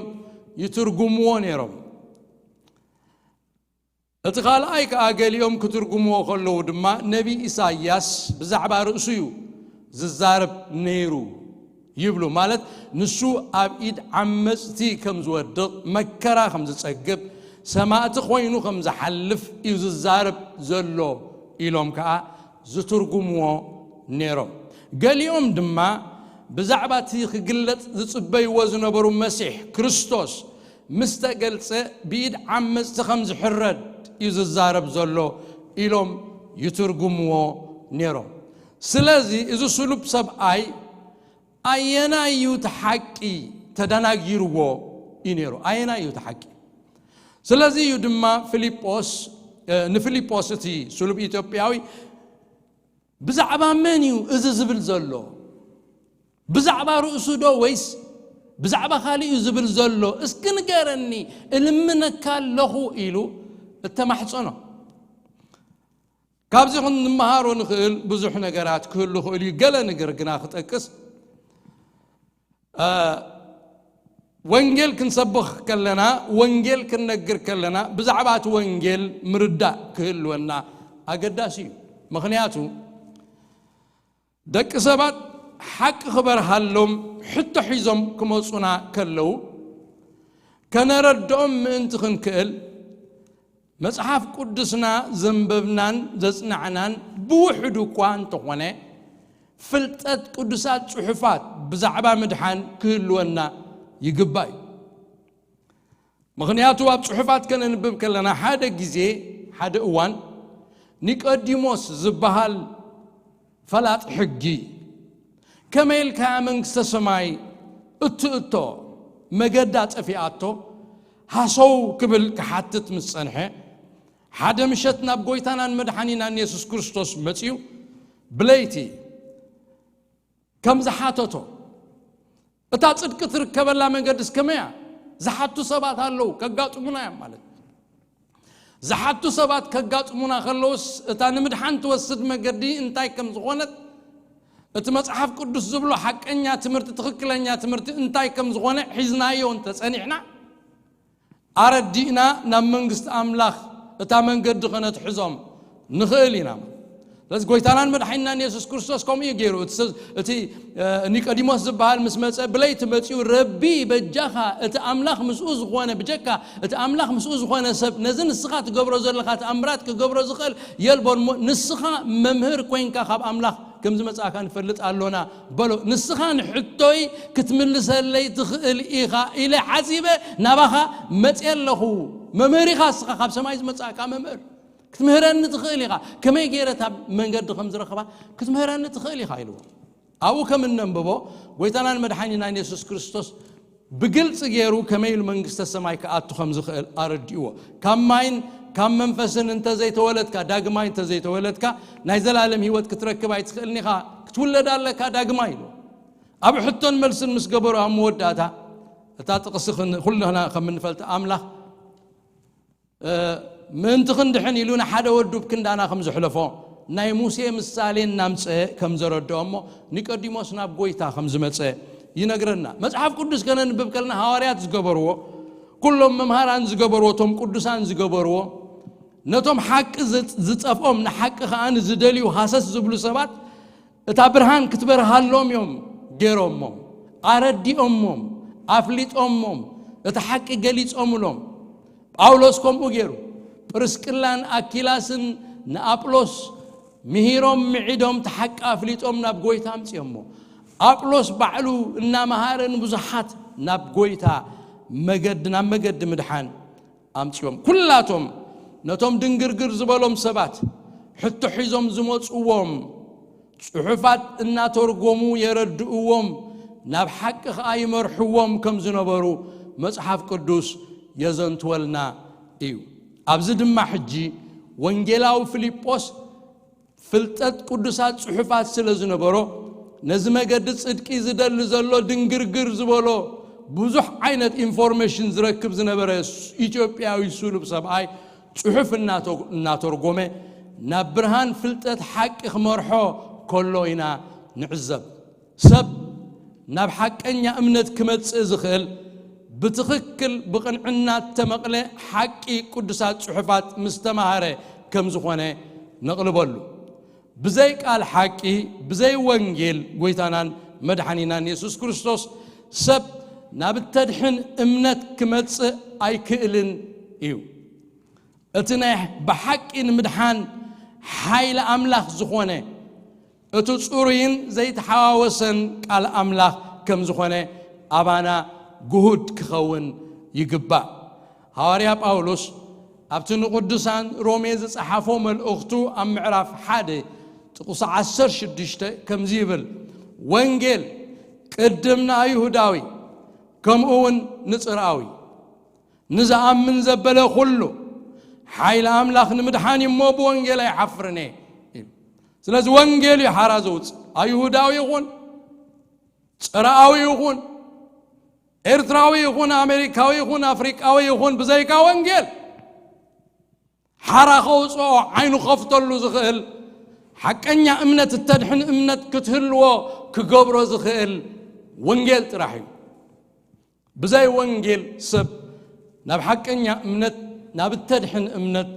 ይትርጉምዎ ነይሮም። እቲ ካልኣይ ከኣ፣ ገሊኦም ክትርጉምዎ ከለዉ ድማ፣ ነቢ ኢሳይያስ ብዛዕባ ርእሱ እዩ ዝዛረብ ነይሩ ይብሉ። ማለት፣ ንሱ ኣብ ኢድ ዓመጽቲ ከም ዝወድቕ፣ መከራ ከም ዝጸግብ፣ ሰማእቲ ኮይኑ ከም ዝሓልፍ እዩ ዝዛረብ ዘሎ ኢሎም ከኣ ዝትርጉምዎ ነይሮም። ገሊኦም ድማ ብዛዕባ እቲ ክግለጽ ዝጽበይዎ ዝነበሩ መሲሕ ክርስቶስ ምስ ተገልጸ፣ ብኢድ ዓመጽቲ ከም ዝሕረድ እዩ ዝዛረብ ዘሎ ኢሎም ይትርጉምዎ ነይሮም። ስለዚ እዚ ስሉብ ሰብኣይ ኣየናይ እዩ እቲ ሓቂ ተደናጊርዎ እዩ ነይሩ? ኣየናይ እዩ እቲ ሓቂ? ስለዚ እዩ ድማ ፊልጶስ፣ እ፣ ንፊልጶስ እቲ ስሉብ ኢትዮጵያዊ፣ "ብዛዕባ መን እዩ እዚ ዝብል ዘሎ? ብዛዕባ ርእሱ ዶ ወይስ ብዛዕባ ካልእ እዩ ዝብል ዘሎ? እስኪ ንገረኒ፣ እልምነካ ኣለኹ" ኢሉ እተማሕጸኖ። ካብዚ ክንመሃሮ ንኽእል ብዙሕ ነገራት ክህሉ ይኽእል እዩ። ገለ ነገር ግና ክጠቅስ፣ እ፣ ወንጌል ክንሰብኽ ከለና፣ ወንጌል ክንነግር ከለና፣ ብዛዕባ እቲ ወንጌል ምርዳእ ክህልወና ኣገዳሲ እዩ። ምኽንያቱ፣ ደቂ ሰባት ሓቂ ክበርሃሎም ሕቶ ሒዞም ክመጹና ከለዉ፣ ከነረድኦም ምእንቲ ክንክእል፣ መጽሓፍ ቅዱስና ዘንበብናን ዘጽናዕናን ብውሕዱ እኳ እንተኾነ፣ ፍልጠት ቅዱሳት ጽሑፋት ብዛዕባ ምድሓን ክህልወና ይግባእ እዩ። ምኽንያቱ፣ ኣብ ጽሑፋት ከነንብብ ከለና፣ ሓደ ግዜ፣ ሓደ እዋን፣ ኒቆዲሞስ ዝበሃል ፈላጥ ሕጊ፣ "ከመይ ኢልካ እያ መንግስተ ሰማይ እትእቶ? መገዳ ጠፊኣቶ?" ሃሰው ክብል ክሓትት ምስ ጸንሐ፣ ሓደ ምሸት ናብ ጎይታናን መድሓኒናን የሱስ ክርስቶስ መጺኡ፣ ብለይቲ ከም ዝሓተቶ፣ "እታ ጽድቂ ትርከበላ መንገድስ ከመይ እያ?" ዝሓቱ ሰባት ኣለዉ፣ ከጋጥሙና እዮም ማለት። ዝሓቱ ሰባት ከጋጥሙና ከለዉስ፣ እታ ንምድሓን ትወስድ መገዲ እንታይ ከም ዝኾነት እቲ መጽሓፍ ቅዱስ ዝብሎ ሓቀኛ ትምህርቲ፣ ትኽክለኛ ትምህርቲ እንታይ ከም ዝኾነ ሒዝናዮ እንተጸኒሕና፣ ኣረዲእና ናብ መንግስቲ ኣምላኽ እታ መንገዲ ኸነትሕዞም ንኽእል ኢና። ስለዚ ጎይታናን መድሓኒናን የሱስ ክርስቶስ ከምኡ እዩ ገይሩ። እቲ ሰብ፣ እቲ፣ እ፣ ኒቆዲሞስ ዝበሃል ምስ መጸ፣ ብለይቲ መጺኡ፣ "ረቢ፣ በጃኻ፣ እቲ ኣምላኽ ምስኡ ዝኾነ፣ ብጀካ እቲ ኣምላኽ ምስኡ ዝኾነ ሰብ ነዚ ንስኻ ትገብሮ ዘለኻ ተኣምራት ክገብሮ ዝኽእል የልቦን እሞ፣ ንስኻ መምህር ኮይንካ ካብ ኣምላኽ ከም ዝመጻእካ ንፈልጥ ኣሎና" በሎ። "ንስኻ ንሕቶይ ክትምልሰለይ ትኽእል ኢኻ ኢለ ሓሲበ ናባኻ መጽየ ኣለኹ። መምህር ኢኻ ንስኻ፣ ካብ ሰማይ ዝመጻእካ መምህር። ክትምህረኒ ትኽእል ኢኻ። ከመይ ገይረ እታ መንገዲ ከም ዝረኽባ ክትምህረኒ ትኽእል ኢኻ" ኢልዎ። ኣብኡ ከም እነንብቦ፣ ጎይታናን መድሓኒናን የሱስ ክርስቶስ ብግልጺ ገይሩ ከመይ ኢሉ መንግስተ ሰማይ ክኣቱ ከም ዝኽእል ኣረዲእዎ። "ካብ ማይን ካብ መንፈስን እንተ ዘይተወለድካ፣ ዳግማይ እንተ ዘይተወለድካ፣ ናይ ዘላለም ህይወት ክትረክብ ኣይትኽእልን ኢኻ። ክትውለድ ኣለካ ዳግማይ" ኢሉ። ኣብ ሕቶን መልስን ምስ ገበሩ፣ ኣብ መወዳእታ እታ ጥቕሲ ክን-፣ ኩልና ከም እንፈልጥ ኣምላኽ እ፣ ምእንቲ ክንድሕን ኢሉ ንሓደ ወዱ ብክንዳና ከም ዘሕለፎ፣ ናይ ሙሴ ምሳሌ እናምጸ ከም ዘረድኦ እሞ፣ ኒቆዲሞስ ናብ ጎይታ ከም ዝመጸ ይነግረና። መጽሓፍ ቅዱስ ከነንብብ ከለና፣ ሃዋርያት ዝገበርዎ፣ ኩሎም መምሃራን ዝገበርዎ፣ እቶም ቅዱሳን ዝገበርዎ፣ ነቶም ሓቂ ዝ-፣ ዝጸፍኦም፣ ንሓቂ ከኣ ንዝደልዩ ሃሰስ ዝብሉ ሰባት፣ እታ ብርሃን ክትበርሃሎም እዮም ገይሮሞም፣ ኣረዲኦሞም፣ ኣፍሊጦሞም፣ እቲ ሓቂ ገሊጾምሎም። ጳውሎስ ከምኡ ገይሩ፣ ጵርስቅላን ኣኪላስን ንኣጵሎስ ምሂሮም፣ ምዒዶም፣ እቲ ሓቂ ኣፍሊጦም ናብ ጎይታ ኣምጺኦሞ። ኣጵሎስ ባዕሉ እናመሃረ ንብዙሓት ናብ ጎይታ መገዲ፣ ናብ መገዲ ምድሓን ኣምጺኦም። ኩላቶም ነቶም ድንግርግር ዝበሎም ሰባት፣ ሕቶ ሒዞም ዝመጽዎም ጽሑፋት እናተርጎሙ የረድእዎም፣ ናብ ሓቂ ኸኣ ይመርሕዎም ከም ዝነበሩ መጽሓፍ ቅዱስ የዘንትወልና እዩ። ኣብዚ ድማ ሕጂ ወንጌላዊ ፊልጶስ ፍልጠት ቅዱሳት ጽሑፋት ስለ ዝነበሮ፣ ነዚ መገዲ ጽድቂ ዝደሊ ዘሎ ድንግርግር ዝበሎ ብዙሕ ዓይነት ኢንፎርሜሽን ዝረክብ ዝነበረ ኢትዮጵያዊ ስሉብ ሰብኣይ፣ ጽሑፍ እናተ-፣ እናተርጎመ ናብ ብርሃን ፍልጠት ሓቂ ክመርሖ ከሎ ኢና ንዕዘብ። ሰብ ናብ ሓቀኛ እምነት ክመጽእ ዝኽእል፣ ብትኽክል ብቕንዕና እተመቕለ ሓቂ ቅዱሳት ጽሑፋት ምስ ተማሃረ ከም ዝኾነ ነቕልበሉ። ብዘይ ቃል ሓቂ፣ ብዘይ ወንጌል ጎይታናን መድሓኒናን የሱስ ክርስቶስ፣ ሰብ ናብ እተድሕን እምነት ክመጽእ ኣይክእልን እዩ። እቲ ናይ ብሓቂ ንምድሓን ሓይሊ ኣምላኽ ዝኾነ፣ እቲ ጽሩይን ዘይተሓዋወሰን ቃል ኣምላኽ ከም ዝኾነ ኣባና ግሁድ ክኸውን ይግባእ። ሃዋርያ ጳውሎስ ኣብቲ ንቅዱሳን ሮሜ ዝጸሓፎ መልእኽቱ ኣብ ምዕራፍ ሓደ ጥቕሲ ዓሰርተ ሽዱሽተ ከምዚ ይብል፣ "ወንጌል ቅድም ንኣይሁዳዊ፣ ከምኡ እውን ንጽርኣዊ፣ ንዝኣምን ዘበለ ኩሉ፣ ሓይሊ ኣምላኽ ንምድሓን እዩ እሞ፣ ብወንጌል ኣይሓፍርን እየ" ይብል። ስለዚ ወንጌል እዩ ሓራ ዘውጽእ። ኣይሁዳዊ ይኹን፣ ጽርኣዊ ይኹን፣ ኤርትራዊ ይኹን፣ ኣሜሪካዊ ይኹን፣ ኣፍሪቃዊ ይኹን፣ ብዘይካ ወንጌል ሓራ ከውጽኦ፣ ዓይኑ ከፍተሉ ዝኽእል፣ ሓቀኛ እምነት እተድሕን እምነት ክትህልዎ ክገብሮ ዝኽእል ወንጌል ጥራሕ እዩ። ብዘይ ወንጌል ሰብ ናብ ሓቀኛ እምነት፣ ናብ እተድሕን እምነት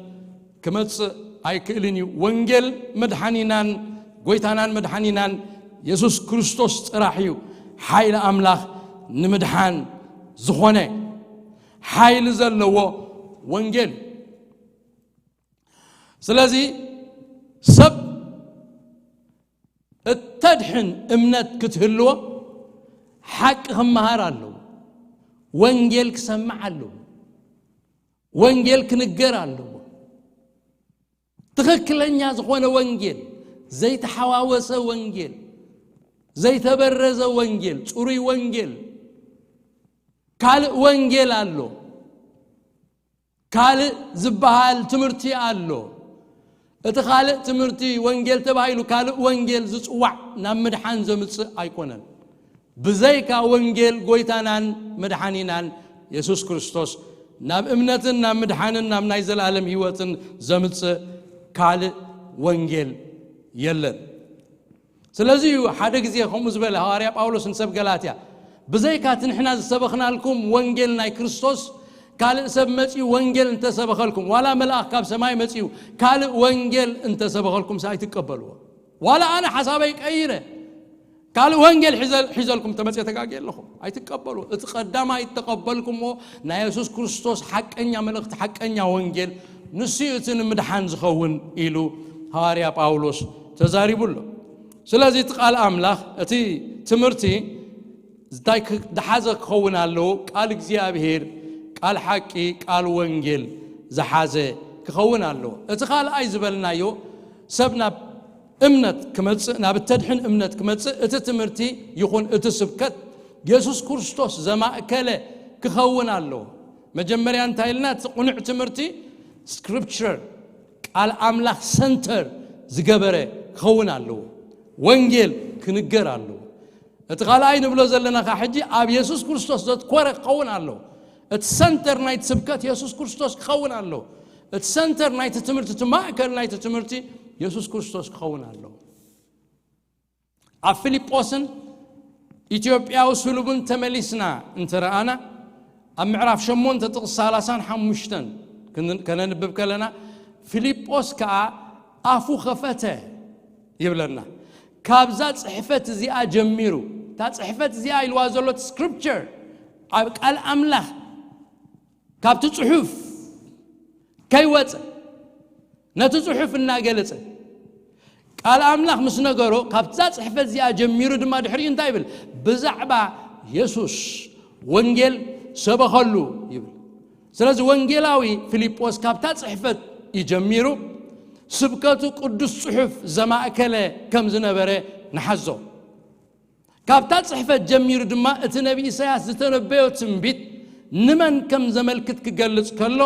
ክመጽእ ኣይክእልን እዩ። ወንጌል መድሓኒናን ጎይታናን መድሓኒናን የሱስ ክርስቶስ ጥራሕ እዩ። ሓይሊ ኣምላኽ ንምድሓን ዝኾነ ሓይሊ ዘለዎ ወንጌል። ስለዚ ሰብ እተድሕን እምነት ክትህልዎ ሓቂ ክመሃር ኣለዎ። ወንጌል ክሰምዕ ኣለዎ። ወንጌል ክንገር ኣለዎ። ትኽክለኛ ዝኾነ ወንጌል፣ ዘይተሓዋወሰ ወንጌል፣ ዘይተበረዘ ወንጌል፣ ጽሩይ ወንጌል። ካልእ ወንጌል ኣሎ። ካልእ ዝበሃል ትምህርቲ ኣሎ። እቲ ካልእ ትምህርቲ ወንጌል ተባሂሉ ካልእ ወንጌል ዝጽዋዕ ናብ ምድሓን ዘምጽእ ኣይኮነን። ብዘይካ ወንጌል ጎይታናን መድሓኒናን የሱስ ክርስቶስ ናብ እምነትን ናብ ምድሓንን ናብ ናይ ዘለኣለም ህይወትን ዘምጽእ ካልእ ወንጌል የለን። ስለዚ እዩ ሓደ ግዜ ከምኡ ዝበለ ሃዋርያ ጳውሎስ ንሰብ ገላትያ፣ ብዘይካ እቲ ንሕና ዝሰበኽናልኩም ወንጌል ናይ ክርስቶስ ካልእ ሰብ መጺኡ ወንጌል እንተሰበኸልኩም፣ ዋላ መልኣኽ ካብ ሰማይ መጺኡ ካልእ ወንጌል እንተሰበኸልኩም ኣይትቀበልዎ። ዋላ ኣነ ሓሳበይ ቀይረ ካልእ ወንጌል ሒዘ- ሒዘልኩም ተመጽየ ተጋግየ ኣለኹም፣ ኣይትቀበሉ። እቲ ቀዳማይ እተቐበልኩምዎ ናይ የሱስ ክርስቶስ ሓቀኛ መልእኽቲ፣ ሓቀኛ ወንጌል ንሱ እዩ እቲ ንምድሓን ዝኸውን ኢሉ ሃዋርያ ጳውሎስ ተዛሪቡ ኣሎ። ስለዚ እቲ ቃል ኣምላኽ፣ እቲ ትምህርቲ እንታይ ክ- ዝሓዘ ክኸውን ኣለዎ? ቃል እግዚኣብሔር፣ ቃል ሓቂ፣ ቃል ወንጌል ዝሓዘ ክኸውን ኣለዎ። እቲ ካልኣይ ዝበልናዮ ሰብ ናብ እምነት ክመጽእ፣ ናብ እተድሕን እምነት ክመጽእ እቲ ትምህርቲ ይኹን እቲ ስብከት የሱስ ክርስቶስ ዘማእከለ ክኸውን ኣለዎ። መጀመርያ እንታይ ኢልና? እቲ ቅኑዕ ትምህርቲ ስክሪፕቸር፣ ቃል ኣምላኽ ሰንተር ዝገበረ ክኸውን ኣለዎ። ወንጌል ክንገር ኣለዎ። እቲ ካልኣይ ንብሎ ዘለና ኸዓ ሕጂ ኣብ የሱስ ክርስቶስ ዘትኮረ ክኸውን ኣለዎ። እቲ ሰንተር ናይቲ ስብከት የሱስ ክርስቶስ ክኸውን ኣለዎ። እቲ ሰንተር ናይቲ ትምህርቲ፣ እቲ ማእከል ናይቲ ትምህርቲ የሱስ ክርስቶስ ክኸውን ኣለዎ። ኣብ ፊልጶስን ኢትዮጵያዊ ስሉብን ተመሊስና እንተ ረኣና፣ ኣብ ምዕራፍ ሸሞንተ ጥቕሲ ሰላሳን ሓሙሽተን ክን- ከነንብብ ከለና፣ ፊልጶስ ከኣ ኣፉ ኸፈተ ይብለና። ካብዛ ጽሕፈት እዚኣ ጀሚሩ፣ እታ ጽሕፈት እዚኣ ኢልዋ ዘሎ እቲ ስክሪፕቸር፣ ኣብ ቃል ኣምላኽ ካብቲ ጽሑፍ ከይወጸ፣ ነቲ ጽሑፍ እናገለጸ ቃል ኣምላኽ ምስ ነገሮ፣ ካብዛ ጽሕፈት እዚኣ ጀሚሩ ድማ ድሕሪኡ እንታይ ይብል? ብዛዕባ የሱስ ወንጌል ሰበኸሉ ይብል። ስለዚ ወንጌላዊ ፊልጶስ ካብታ ጽሕፈት እዩ ጀሚሩ፣ ስብከቱ ቅዱስ ጽሑፍ ዘማእከለ ከም ዝነበረ ንሓዞ። ካብታ ጽሕፈት ጀሚሩ ድማ እቲ ነቢ ኢሳያስ ዝተነበዮ ትንቢት ንመን ከም ዘመልክት ክገልጽ ከሎ፣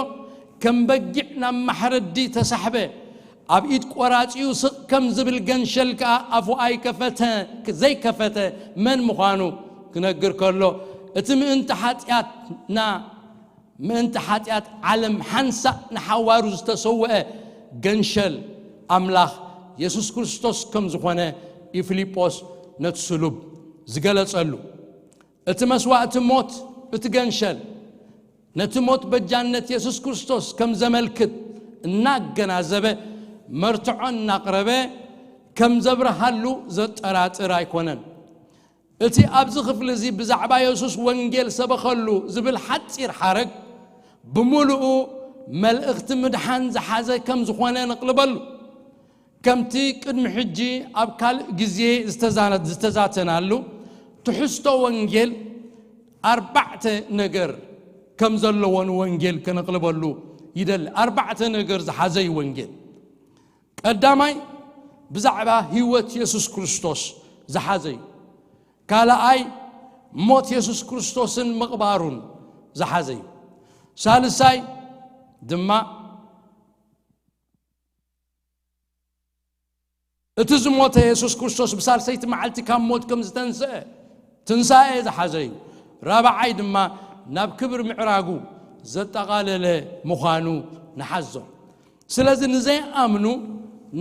ከም በጊዕ ናብ ማሕረዲ ተሳሕበ፣ ኣብ ኢድ ቆራጺኡ ስቕ ከም ዝብል ገንሸል ከኣ ኣፉ ኣይከፈተ ዘይከፈተ መን ምዃኑ ክነግር ከሎ፣ እቲ ምእንቲ ሓጢኣትና ምእንቲ ሓጢኣት ዓለም ሓንሳእ ንሓዋሩ ዝተሰውአ ገንሸል ኣምላኽ የሱስ ክርስቶስ ከም ዝኾነ እዩ ፊልጶስ ነቲ ስሉብ ዝገለጸሉ። እቲ መስዋእቲ ሞት፣ እቲ ገንሸል ነቲ ሞት በጃነት የሱስ ክርስቶስ ከም ዘመልክት እናገናዘበ፣ መርትዖ እናቕረበ ከም ዘብርሃሉ ዘጠራጥር ኣይኮነን። እቲ ኣብዚ ክፍሊ እዚ ብዛዕባ የሱስ ወንጌል ሰበኸሉ ዝብል ሓጺር ሓረግ፣ ብምሉኡ መልእኽቲ ምድሓን ዝሓዘ ከም ዝኾነ ነቕልበሉ። ከምቲ ቅድሚ ሕጂ ኣብ ካልእ ግዜ ዝተዛነ- ዝተዛተናሉ፣ ትሕዝቶ ወንጌል ኣርባዕተ ነገር ከም ዘለዎ ንወንጌል ከነቕልበሉ ይደሊ። ኣርባዕተ ነገር ዝሓዘ እዩ ወንጌል። ቀዳማይ፣ ብዛዕባ ህይወት የሱስ ክርስቶስ ዝሓዘ እዩ። ካልኣይ፣ ሞት የሱስ ክርስቶስን ምቕባሩን ዝሓዘ እዩ። ሳልሳይ ድማ፣ እቲ ዝሞተ የሱስ ክርስቶስ ብሳልሰይቲ መዓልቲ ካብ ሞት ከም ዝተንስአ ትንሳኤ ዝሓዘ እዩ። ራብዓይ ድማ፣ ናብ ክብሪ ምዕራጉ ዘጠቓለለ ምዃኑ ንሓዞ። ስለዚ ንዘይኣምኑ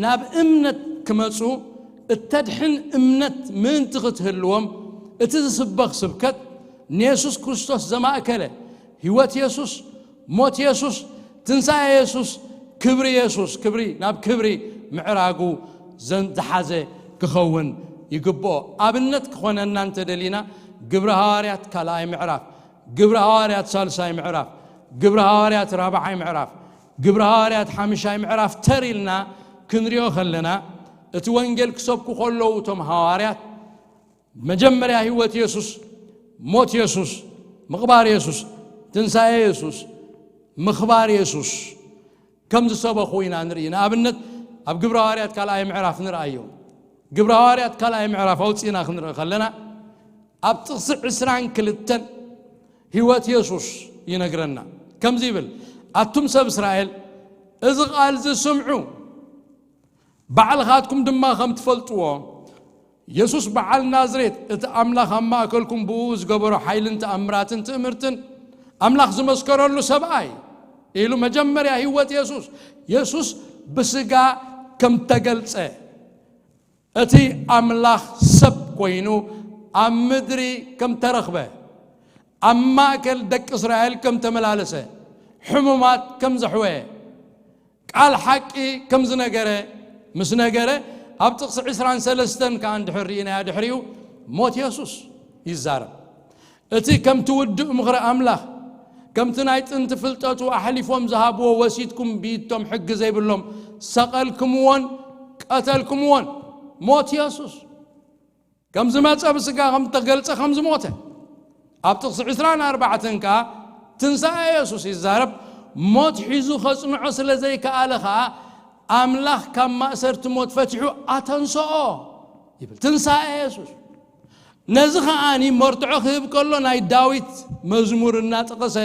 ናብ እምነት ክመጹ እተድሕን እምነት ምእንቲ ክትህልዎም፣ እቲ ዝስበኽ ስብከት ንየሱስ ክርስቶስ ዘማእከለ፣ ህይወት የሱስ፣ ሞት የሱስ፣ ትንሳኤ የሱስ፣ ክብሪ የሱስ፣ ክብሪ ናብ ክብሪ ምዕራጉ ዘን- ዝሓዘ ክኸውን ይግብኦ። ኣብነት ክኾነና እንተደሊና፣ ግብሪ ሃዋርያት ካልኣይ ምዕራፍ፣ ግብሪ ሃዋርያት ሳልሳይ ምዕራፍ፣ ግብሪ ሃዋርያት ራብዓይ ምዕራፍ፣ ግብሪ ሃዋርያት ሓምሻይ ምዕራፍ ተር ኢልና ክንሪኦ ከለና፣ እቲ ወንጌል ክሰብኩ ከለዉ እቶም ሃዋርያት መጀመርያ ህይወት የሱስ፣ ሞት የሱስ፣ ምቕባር የሱስ፣ ትንሳኤ የሱስ፣ ምኽባር የሱስ ከም ዝሰበኹ ኢና ንርኢ። ንኣብነት ኣብ ግብረ ሃዋርያት ካልኣይ ምዕራፍ ንርኣዮ። ግብረ ሃዋርያት ካልኣይ ምዕራፍ ኣውፂእና ክንርኢ ከለና ኣብ ጥቕሲ ዕስራን ክልተን ህይወት የሱስ ይነግረና። ከምዚ ይብል፣ ኣቱም ሰብ እስራኤል እዚ ቃል እዚ ስምዑ፣ ባዕልኻትኩም ድማ ከም ትፈልጥዎ፣ የሱስ በዓል ናዝሬት፣ እቲ ኣምላኽ ኣብ ማእከልኩም ብኡ ዝገበሮ ሓይልን ተኣምራትን ትእምርትን፣ ኣምላኽ ዝመስከረሉ ሰብኣይ ኢሉ መጀመርያ ህይወት የሱስ፣ የሱስ ብስጋ ከም ተገልጸ፣ እቲ ኣምላኽ ሰብ ኮይኑ ኣብ ምድሪ ከም ተረኽበ፣ ኣብ ማእከል ደቂ እስራኤል ከም ተመላለሰ፣ ሕሙማት ከም ዘሕወየ፣ ቃል ሓቂ ከም ዝነገረ ምስ ነገረ፣ ኣብ ጥቕሲ ዕስራን ሰለስተን ከኣ እንድሕር ርኢናዮ ድሕሪኡ ሞት የሱስ ይዛረብ። እቲ ከምቲ ውዱእ ምኽሪ ኣምላኽ፣ ከምቲ ናይ ጥንቲ ፍልጠቱ ኣሕሊፎም ዝሃብዎ ወሲድኩም ብይቶም ሕጊ ዘይብሎም ሰቐልክምዎን ቀተልክምዎን ሞት የሱስ ከም ዝመጸ ብስጋ ከም ተገልጸ ከም ዝሞተ ኣብ ጥቕሲ ዕስራን ኣርባዕተን ከኣ ትንሳኤ የሱስ ይዛረብ። ሞት ሒዙ ከጽንዖ ስለ ዘይከኣለ ከኣ ኣምላኽ ካብ ማእሰርቲ ሞት ፈቲሑ ኣተንሰኦ ይብል። ትንሳኤ የሱስ ነዚ ከኣኒ መርትዖ ክህብ ከሎ ናይ ዳዊት መዝሙር እናጠቐሰ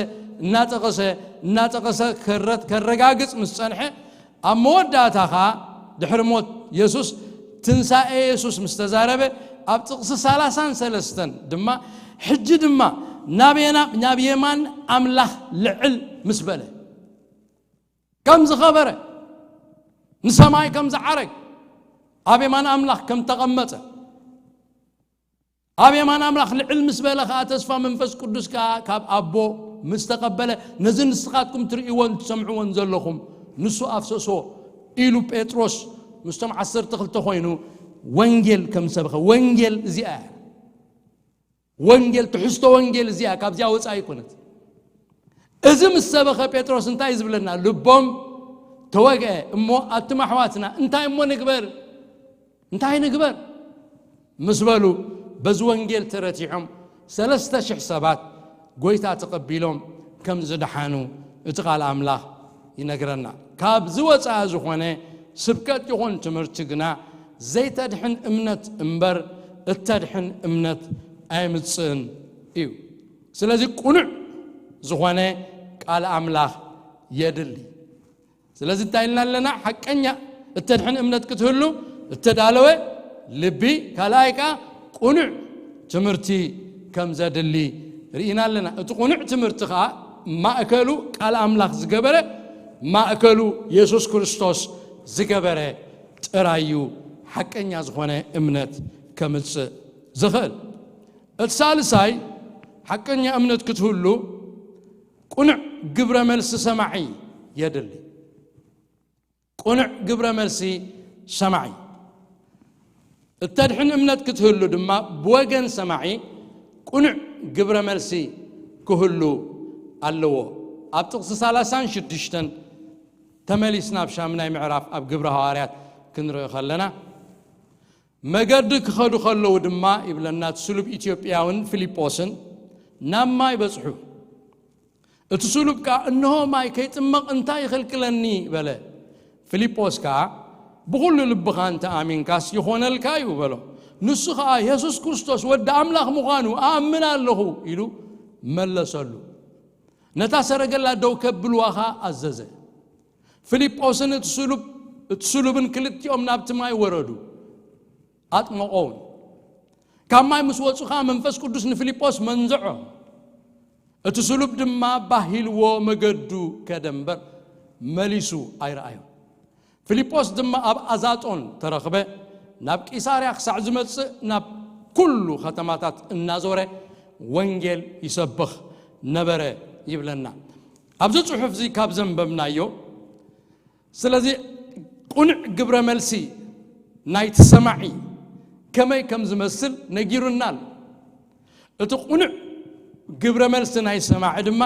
እናጠቐሰ እናጠቐሰ ከረት ከረጋግጽ ምስ ጸንሐ ኣብ መወዳእታ ኸኣ ድሕሪ ሞት የሱስ ትንሳኤ የሱስ ምስ ተዛረበ ኣብ ጥቕሲ ሰላሳን ሰለስተን ድማ ሕጂ ድማ ናብ የና ናብ የማን ኣምላኽ ልዕል ምስ በለ ከም ዝኸበረ ንሰማይ ከም ዝዓረግ ኣብ የማን ኣምላኽ ከም ተቐመጠ ኣብ የማን ኣምላኽ ልዕል ምስ በለ ኸኣ ተስፋ መንፈስ ቅዱስ ከኣ ካብ ኣቦ ምስ ተቐበለ ነዚ ንስኻትኩም ትርእይዎን ትሰምዕዎን ዘለኹም ንሱ ኣፍሰሶ ኢሉ ጴጥሮስ ምስቶም ዓሰርተ ክልተ ኮይኑ ወንጌል ከም ሰበኸ። ወንጌል እዚኣ እያ። ወንጌል ትሕዝቶ ወንጌል እዚኣ ካብዚኣ ወፃኢ ኣይኮነት። እዚ ምስ ሰበኸ ጴጥሮስ እንታይ እዩ ዝብለና? ልቦም ተወግአ እሞ ኣቱም ኣሕዋትና እንታይ እሞ ንግበር እንታይ ንግበር ምስ በሉ በዚ ወንጌል ተረቲዖም ሰለስተ ሽሕ ሰባት ጎይታ ተቐቢሎም ከም ዝደሓኑ እቲ ቃል ኣምላኽ ይነግረና። ካብዚ ወፃኢ ዝኾነ ስብከት ይኹን ትምህርቲ ግና ዘይተድሕን እምነት እምበር እተድሕን እምነት ኣየምፅእን እዩ። ስለዚ ቁኑዕ ዝኾነ ቃል ኣምላኽ የድሊ። ስለዚ እንታይ ኢልና ኣለና? ሓቀኛ እተድሕን እምነት ክትህሉ እተዳለወ ልቢ፣ ካልኣይ ከኣ ቁኑዕ ትምህርቲ ከም ዘድሊ ርኢና ኣለና። እቲ ቁኑዕ ትምህርቲ ከኣ ማእከሉ ቃል ኣምላኽ ዝገበረ ማእከሉ የሱስ ክርስቶስ ዝገበረ ጥራይ እዩ ሓቀኛ ዝኾነ እምነት ከምጽእ ዝኽእል። እቲ ሳልሳይ ሓቀኛ እምነት ክትህሉ ቁኑዕ ግብረ መልሲ ሰማዒ የድሊ። ቁኑዕ ግብረ መልሲ ሰማዒ እተድሕን እምነት ክትህሉ ድማ ብወገን ሰማዒ ቁኑዕ ግብረ መልሲ ክህሉ ኣለዎ። ኣብ ጥቕሲ ሰላሳን ሽዱሽተን ተመሊስና ኣብ ሻምናይ ምዕራፍ ኣብ ግብረ ሃዋርያት ክንርኢ ከለና መገዲ ክኸዱ ከለዉ ድማ ይብለና እቲ ስሉብ ኢትዮጵያውን ፊልጶስን ናብ ማይ በጽሑ። እቲ ስሉብ ከኣ እንሆ ማይ ከይጥመቕ እንታይ ይኽልክለኒ በለ። ፊልጶስ ከኣ ብኹሉ ልብኻ እንተ ኣሚንካስ ይኾነልካ እዩ በሎ። ንሱ ኸኣ የሱስ ክርስቶስ ወዲ ኣምላኽ ምዃኑ ኣኣምን ኣለኹ ኢሉ መለሰሉ። ነታ ሰረገላ ደው ከብልዋ ኸኣ ኣዘዘ። ፊልጶስን እቲ ስሉብ እቲ ስሉብን ክልቲኦም ናብቲ ማይ ወረዱ፣ ኣጥመቖውን። ካብ ማይ ምስ ወጹ ኸኣ መንፈስ ቅዱስ ንፊልጶስ መንዝዖ። እቲ ስሉብ ድማ ባህ ኢልዎ መገዱ ከደ እምበር መሊሱ ኣይረኣዮን። ፊልጶስ ድማ ኣብ ኣዛጦን ተረኽበ፣ ናብ ቂሳርያ ክሳዕ ዝመጽእ ናብ ኩሉ ኸተማታት እናዞረ ወንጌል ይሰብኽ ነበረ ይብለና። ኣብዚ ጽሑፍ እዚ ካብ ዘንበብናዮ ስለዚ ቁኑዕ ግብረ መልሲ ናይቲ ሰማዒ ከመይ ከም ዝመስል ነጊሩና ኣሎ። እቲ ቁኑዕ ግብረ መልሲ ናይ ሰማዒ ድማ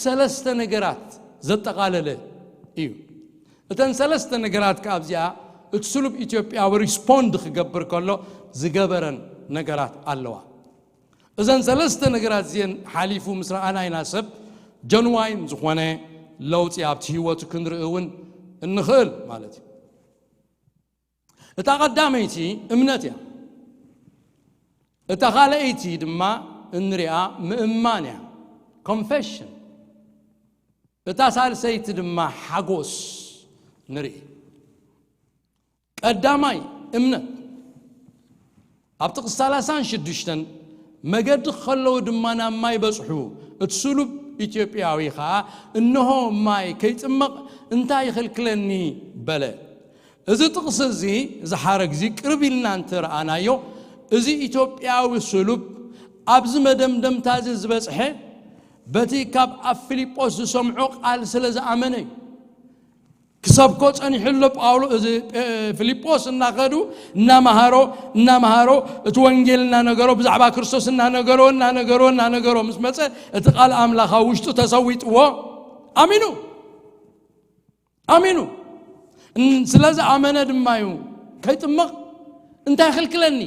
ሰለስተ ነገራት ዘጠቓለለ እዩ። እተን ሰለስተ ነገራት ከኣ ኣብዚኣ እቲ ስሉብ ኢትዮጵያዊ ሪስፖንድ ክገብር ከሎ ዝገበረን ነገራት ኣለዋ። እዘን ሰለስተ ነገራት እዚአን ሓሊፉ ምስ ረኣና ኢና ሰብ ጀንዋይን ዝኾነ ለውጢ ኣብቲ ህይወቱ ክንርኢ እውን እንኽእል ማለት እዩ። እታ ቀዳመይቲ እምነት እያ። እታ ካልኣይቲ ድማ እንሪኣ ምእማን እያ፣ ኮንፌሽን። እታ ሳልሰይቲ ድማ ሓጎስ ንርኢ። ቀዳማይ እምነት። ኣብ ጥቕሲ ሰላሳን ሽዱሽተን መገዲ ከለዉ ድማ ናብ ማይ በጽሑ። እቲ ስሉብ ኢትዮጵያዊ ኸኣ እንሆ ማይ ከይጥመቕ እንታይ ይኽልክለኒ በለ። እዚ ጥቕሲ እዚ፣ እዚ ሓረግ እዚ ቅርብ ኢልና እንተረኣናዮ፣ እዚ ኢትዮጵያዊ ስሉብ ኣብዚ መደምደምታ እዚ ዝበጽሐ በቲ ካብ ኣብ ፊልጶስ ዝሰምዖ ቃል ስለ ዝኣመነ እዩ። ክሰብኮ ጸኒሑ ኣሎ ጳውሎ፣ እዚ፣ እ፣ ፊልጶስ እናኸዱ እናመሃሮ፣ እናመሃሮ፣ እቲ ወንጌል እናነገሮ፣ ብዛዕባ ክርስቶስ እናነገሮ፣ እናነገሮ፣ እናነገሮ ምስ መጸ፣ እቲ ቃል ኣምላኽ ኣብ ውሽጡ ተሰዊጥዎ፣ ኣሚኑ። ኣሚኑ። እን-፣ ስለ ዝኣመነ ድማ እዩ፣ "ከይጥመቕ እንታይ ይኽልክለኒ?"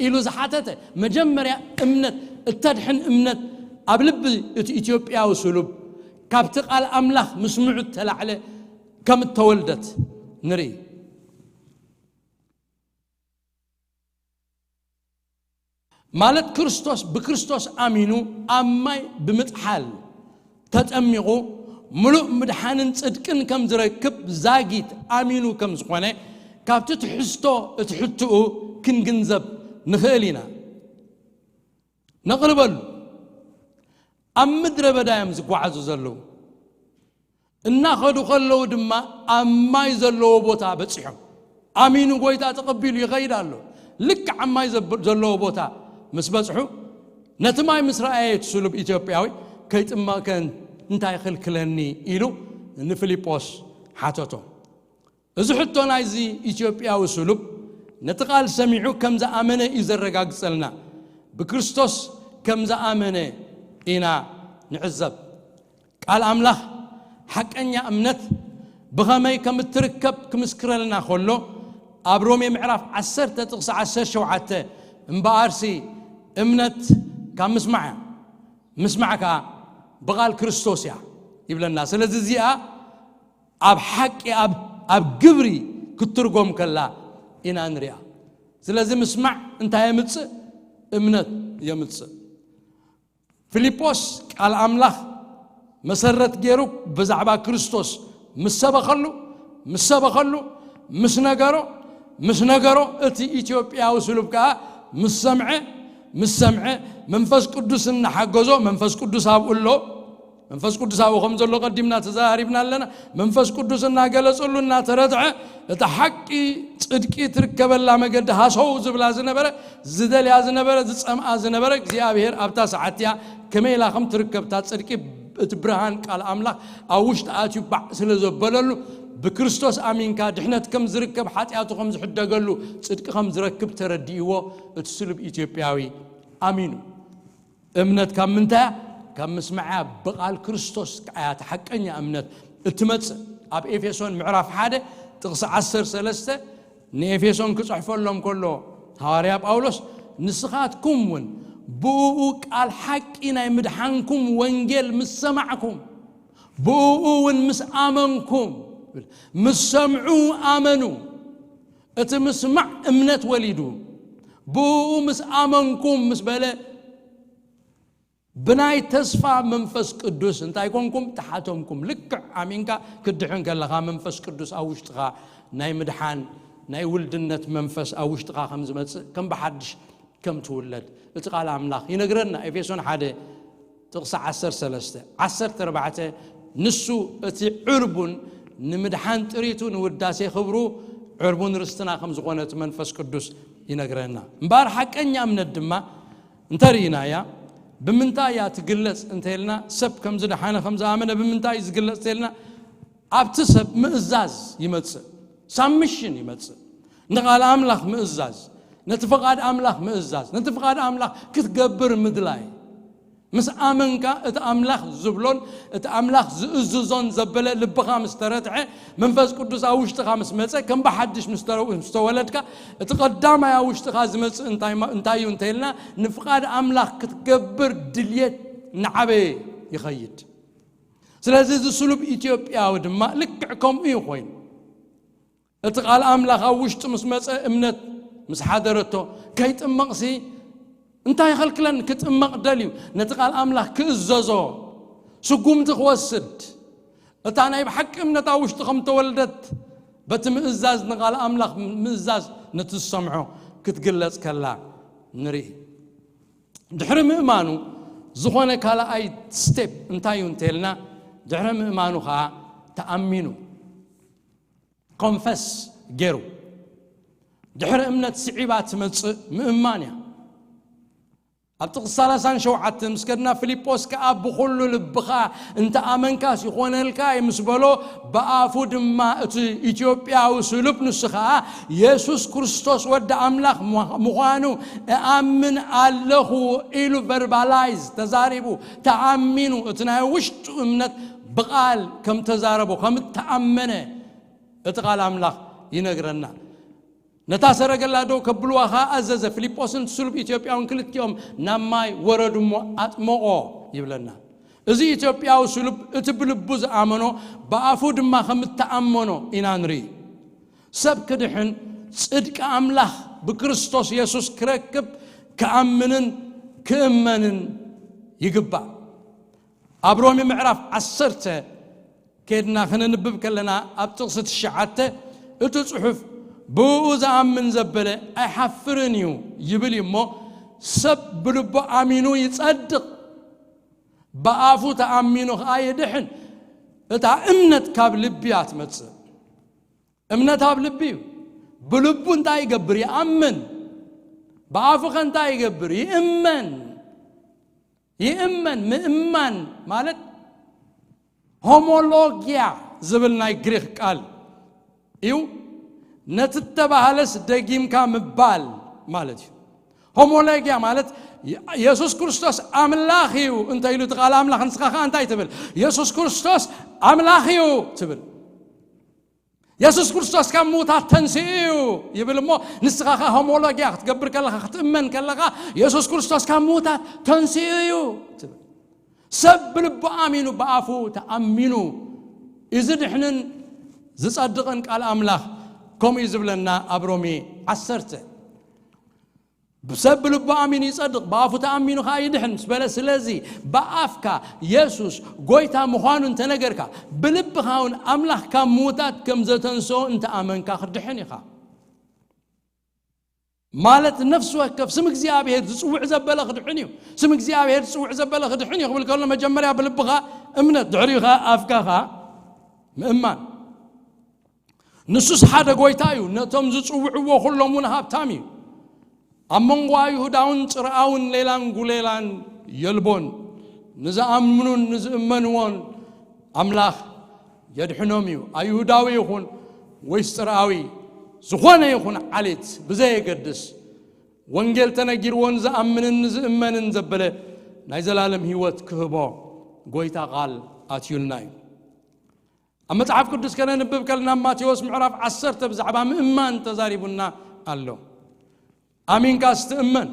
ኢሉ ዝሓተተ። መጀመርያ እምነት፣ እተድሕን እምነት ኣብ ልቢ እቲ ኢትዮጵያዊ ስሉብ ካብቲ ቃል ኣምላኽ ምስምዑ እተላዕለ ከም እተወልደት ንርኢ። ማለት ክርስቶስ፣ ብክርስቶስ ኣሚኑ ኣብ ማይ ብምጥሓል ተጠሚቑ ምሉእ ምድሓንን ጽድቅን ከም ዝረክብ ዛጊት ኣሚኑ ከም ዝኾነ ካብቲ ትሕዝቶ እቲ ሕትኡ ክንግንዘብ ንኽእል ኢና። ነቕርበሉ። ኣብ ምድረ በዳ እዮም ዝጓዓዙ ዘለዉ። እናኸዱ ከለዉ ድማ ኣብ ማይ ዘለዎ ቦታ በጺሖም። ኣሚኑ ጎይታ ተቐቢሉ ይኸይድ ኣሎ። ልክዕ ኣብ ማይ ዘብ-፣ ዘለዎ ቦታ ምስ በጽሑ፣ ነቲ ማይ ምስ ረኣየ እቲ ስሉብ ኢትዮጵያዊ፣ "ከይጥመቕከ እንታይ ይኽልክለኒ?" ኢሉ ንፊልጶስ ሓተቶ። እዚ ሕቶ ናይዚ ኢትዮጵያዊ ስሉብ ነቲ ቃል ሰሚዑ ከም ዝኣመነ እዩ ዘረጋግጸልና። ብክርስቶስ ከም ዝኣመነ ኢና ንዕዘብ። ቃል ኣምላኽ ሓቀኛ እምነት ብኸመይ ከም እትርከብ ክምስክረልና ከሎ፣ ኣብ ሮሜ ምዕራፍ ዓሰርተ ጥቕሲ ዓሰርተ ሸውዓተ፣ "እምበኣርሲ እምነት ካብ ምስማዕ እያ፣ ምስማዕ ከኣ ብቓል ክርስቶስ እያ" ይብለና። ስለዚ እዚኣ ኣብ ሓቂ፣ ኣብ፣ ኣብ ግብሪ ክትትርጎም ከላ ኢና ንሪኣ። ስለዚ ምስማዕ እንታይ የምጽእ? እምነት የምጽእ። ፊልጶስ ቃል ኣምላኽ መሰረት ገይሩ ብዛዕባ ክርስቶስ ምስ ሰበኸሉ፣ ምስ ሰበኸሉ፣ ምስ ነገሮ፣ ምስ ነገሮ፣ እቲ ኢትዮጵያዊ ስሉብ ከኣ ምስ ሰምዐ፣ ምስ ሰምዐ፣ መንፈስ ቅዱስ እናሓገዞ፣ መንፈስ ቅዱስ ኣብኡ ኣሎ። መንፈስ ቅዱስ ኣብኡ ከም ዘሎ ቀዲምና ተዘራሪብና ኣለና። መንፈስ ቅዱስ እናገለጸሉ፣ እናተረድዐ፣ እታ ሓቂ ጽድቂ ትርከበላ መገዲ ሃሰው ዝብላ ዝነበረ፣ ዝደልያ ዝነበረ፣ ዝጸምኣ ዝነበረ፣ እግዚኣብሔር ኣብታ ሰዓት እቲኣ ከመይ ኢላ ከም ትርከብታ ጽድቂ፣ እቲ ብርሃን ቃል ኣምላኽ ኣብ ውሽጢ ኣትዩ ባዕ ስለ ዘበለሉ፣ ብክርስቶስ ኣሚንካ ድሕነት ከም ዝርከብ፣ ሓጢኣቱ ከም ዝሕደገሉ፣ ጽድቂ ከም ዝረክብ ተረዲእዎ፣ እቲ ስሉብ ኢትዮጵያዊ ኣሚኑ። እምነት ካብ ምንታይ እያ? ካብ ምስማዕ እያ፣ ብቓል ክርስቶስ ከኣ እያ እቲ ሓቀኛ እምነት እትመጽእ። ኣብ ኤፌሶን ምዕራፍ ሓደ ጥቕሲ ዓሰርተ ሰለስተ ንኤፌሶን ክጽሕፈሎም ከሎ ሃዋርያ ጳውሎስ፣ "ንስኻትኩም እውን ብእኡ ቃል ሓቂ ናይ ምድሓንኩም ወንጌል ምስ ሰማዕኩም፣ ብእኡ እውን ምስ ኣመንኩም" ይብል። ምስ ሰምዑ ኣመኑ። እቲ ምስማዕ እምነት ወሊዱ። "ብእኡ ምስ ኣመንኩም" ምስ በለ፣ ብናይ ተስፋ መንፈስ ቅዱስ እንታይ ኮንኩም? ተሓተምኩም። ልክዕ ኣሚንካ ክትድሕን ከለኻ፣ መንፈስ ቅዱስ ኣብ ውሽጥኻ፣ ናይ ምድሓን፣ ናይ ውልድነት መንፈስ ኣብ ውሽጥኻ ከም ዝመጽእ፣ ከም ብሓድሽ ከም ትውለድ እቲ ቃል ኣምላኽ ይነግረና። ኤፌሶን ሓደ ጥቕሲ ዓሰርተ ሰለስተ፣ ዓሰርተ ኣርባዕተ፣ ንሱ እቲ ዕርቡን ንምድሓን ጥሪቱ ንውዳሴ ክብሩ ዕርቡን ርስትና ከም ዝኾነ እቲ መንፈስ ቅዱስ ይነግረና። እምበኣር ሓቀኛ እምነት ድማ እንተርኢናያ፣ ብምንታይ እያ ትግለጽ እንተኢልና፣ ሰብ ከም ዝደሓነ ከም ዝኣመነ ብምንታይ እዩ ዝግለጽ እንተኢልና፣ ኣብቲ ሰብ ምእዛዝ ይመጽእ፣ ሳብሚሽን ይመጽእ። ንቓል ኣምላኽ ምእዛዝ፣ ነቲ ፍቓድ ኣምላኽ ምእዛዝ፣ ነቲ ፍቓድ ኣምላኽ ክትገብር ምድላይ። ምስ ኣመንካ፣ እቲ ኣምላኽ ዝብሎን እቲ ኣምላኽ ዝእዝዞን ዘበለ ልብኻ ምስ ተረትዐ፣ መንፈስ ቅዱስ ኣብ ውሽጥኻ ምስ መጸ፣ ከም ብሓድሽ ምስ ተረ-፣ ምስ ተወለድካ፣ እቲ ቀዳማይ ኣብ ውሽጥኻ ዝመጽእ እንታይ ማ-፣ እንታይ እዩ እንተኢልና፣ ንፍቓድ ኣምላኽ ክትገብር ድልየት እናዓበየ ይኸይድ። ስለዚ እዚ ስሉብ ኢትዮጵያዊ ድማ ልክዕ ከምኡ እዩ ኮይኑ። እቲ ቃል ኣምላኽ ኣብ ውሽጡ ምስ መጸ፣ እምነት ምስ ሓደረቶ፣ ከይጥመቕሲ እንታይ ይኸልክለኒ? ክጥመቕ ደልዩ፣ ነቲ ቃል ኣምላኽ ክእዘዞ፣ ስጉምቲ ክወስድ፣ እታ ናይ ብሓቂ እምነት ኣብ ውሽጡ ከም ተወልደት፣ በቲ ምእዛዝ፣ ንቃል ኣምላኽ ምእዛዝ፣ ነቲ ዝሰምዖ ክትግለጽ ከላ ንርኢ። ድሕሪ ምእማኑ ዝኾነ ካልኣይ ስቴፕ እንታይ እዩ እንተልና፣ ድሕሪ ምእማኑ ኸዓ ተኣሚኑ። ኮንፈስ ገይሩ። ድሕሪ እምነት ስዒባ ትመጽእ ምእማን እያ። ኣብ ጥቕሲ ሰላሳን ሸውዓተን ምስ ከድና፣ ፊልጶስ ከኣ ብኹሉ ልብኻ እንተ ኣመንካስ ይኾነልካ እዩ ምስ በሎ፣ ብኣፉ ድማ እቲ ኢትዮጵያዊ ስሉብ ንሱ ኸኣ የሱስ ክርስቶስ ወዲ ኣምላኽ ምዃ-፣ ምዃኑ እኣምን ኣለኹ ኢሉ ቨርባላይዝ ተዛሪቡ፣ ተኣሚኑ፣ እቲ ናይ ውሽጡ እምነት ብቓል ከም ተዛረቦ፣ ከም እተኣመነ እቲ ቃል ኣምላኽ ይነግረና። ነታ ሰረገላ ደው ከብልዋ ኸኣ ኣዘዘ። ፊልጶስን እቲ ስሉብ ኢትዮጵያውን ክልቲኦም ናብ ማይ ወረዱ እሞ ኣጥመቖ ይብለና። እዚ ኢትዮጵያዊ ስሉብ እቲ ብልቡ ዝኣመኖ ብኣፉ ድማ ከም እተኣመኖ ኢና ንርኢ። ሰብ ክድሕን ጽድቂ ኣምላኽ ብክርስቶስ የሱስ ክረክብ ክኣምንን ክእመንን ይግባእ። ኣብ ሮሜ ምዕራፍ ዓሰርተ ከድና ክነንብብ ከለና ኣብ ጥቕሲ ትሽዓተ እቲ ጽሑፍ ብኡ ዝኣምን ዘበለ ኣይሓፍርን እዩ ይብል እዩ እሞ ሰብ ብልቡ ኣሚኑ ይጸድቕ፣ ብኣፉ ተኣሚኑ ኸኣ ይድሕን። እታ እምነት ካብ ልቢ እያ ትመጽእ። እምነት ኣብ ልቢ እዩ። ብልቡ እንታይ ይገብር? ይኣምን። ብኣፉ ኸ እንታይ ይገብር? ይእመን። ይእመን። ምእማን ማለት ሆሞሎጊያ ዝብል ናይ ግሪክ ቃል እዩ። ነቲ እተባህለስ ደጊምካ ምባል ማለት እዩ። ሆሞሎጊያ ማለት የሱስ ክርስቶስ ኣምላኽ እዩ እንተ ኢሉ እቲ ቃል ኣምላኽ፣ ንስኻ ኸኣ እንታይ ትብል? የሱስ ክርስቶስ ኣምላኽ እዩ ትብል። የሱስ ክርስቶስ ካብ ምዉታት ተንሲኡ እዩ ይብል እሞ፣ ንስኻ ኸኣ ሆሞሎጊያ ክትገብር ከለኻ፣ ክትእመን ከለኻ፣ የሱስ ክርስቶስ ካብ ምዉታት ተንሲኡ እዩ ትብል። ሰብ ብልቡ ኣሚኑ፣ ብኣፉ ተኣሚኑ እዩ ዝድሕንን ዝጸድቕን። ቃል ኣምላኽ ከምኡ እዩ ዝብለና ኣብ ሮሜ ዓሰርተ። ብሰብ ብልቡ ኣሚኑ ይጸድቕ፣ ብኣፉ ተኣሚኑ ኸኣ ይድሕን ምስ በለ፣ ስለዚ ብኣፍካ የሱስ ጐይታ ምዃኑ እንተነገርካ፣ ብልብኻ እውን ኣምላኽ ካብ ምዉታት ከም ዘተንስኦ እንተኣመንካ ክትድሕን ኢኻ። ማለት ነፍሲ ወከፍ ስም እግዚኣብሔር ዝጽውዕ ዘበለ ክድሕን እዩ። ስም እግዚኣብሔር ዝጽውዕ ዘበለ ክድሕን እዩ ክብል ከሎ፣ መጀመርያ ብልብኻ እምነት፣ ድሕሪኡ ኸኣ ኣፍካ ኸኣ ምእማን። ንሱስ ሓደ ጐይታ እዩ፣ ነቶም ዝጽውዕዎ ኹሎም እውን ሃብታም እዩ። ኣብ መንጎ ኣይሁዳውን ጽርኣውን ሌላን ጉሌላን የልቦን። ንዝኣምኑን ንዝእመንዎን ኣምላኽ የድሕኖም እዩ። ኣይሁዳዊ ይኹን ወይስ ጽርኣዊ፣ ዝኾነ ይኹን ዓሌት ብዘየገድስ፣ ወንጌል ተነጊርዎ ንዝኣምንን ንዝእመንን ዘበለ ናይ ዘላለም ህይወት ክህቦ ጐይታ ቃል ኣትዩልና እዩ። ኣብ መጽሓፍ ቅዱስ ከነንብብ ከለና፣ ኣብ ማቴዎስ ምዕራፍ ዓሰርተ ብዛዕባ ምእማን ተዛሪቡና ኣሎ። ኣሚንካስ ትእመን።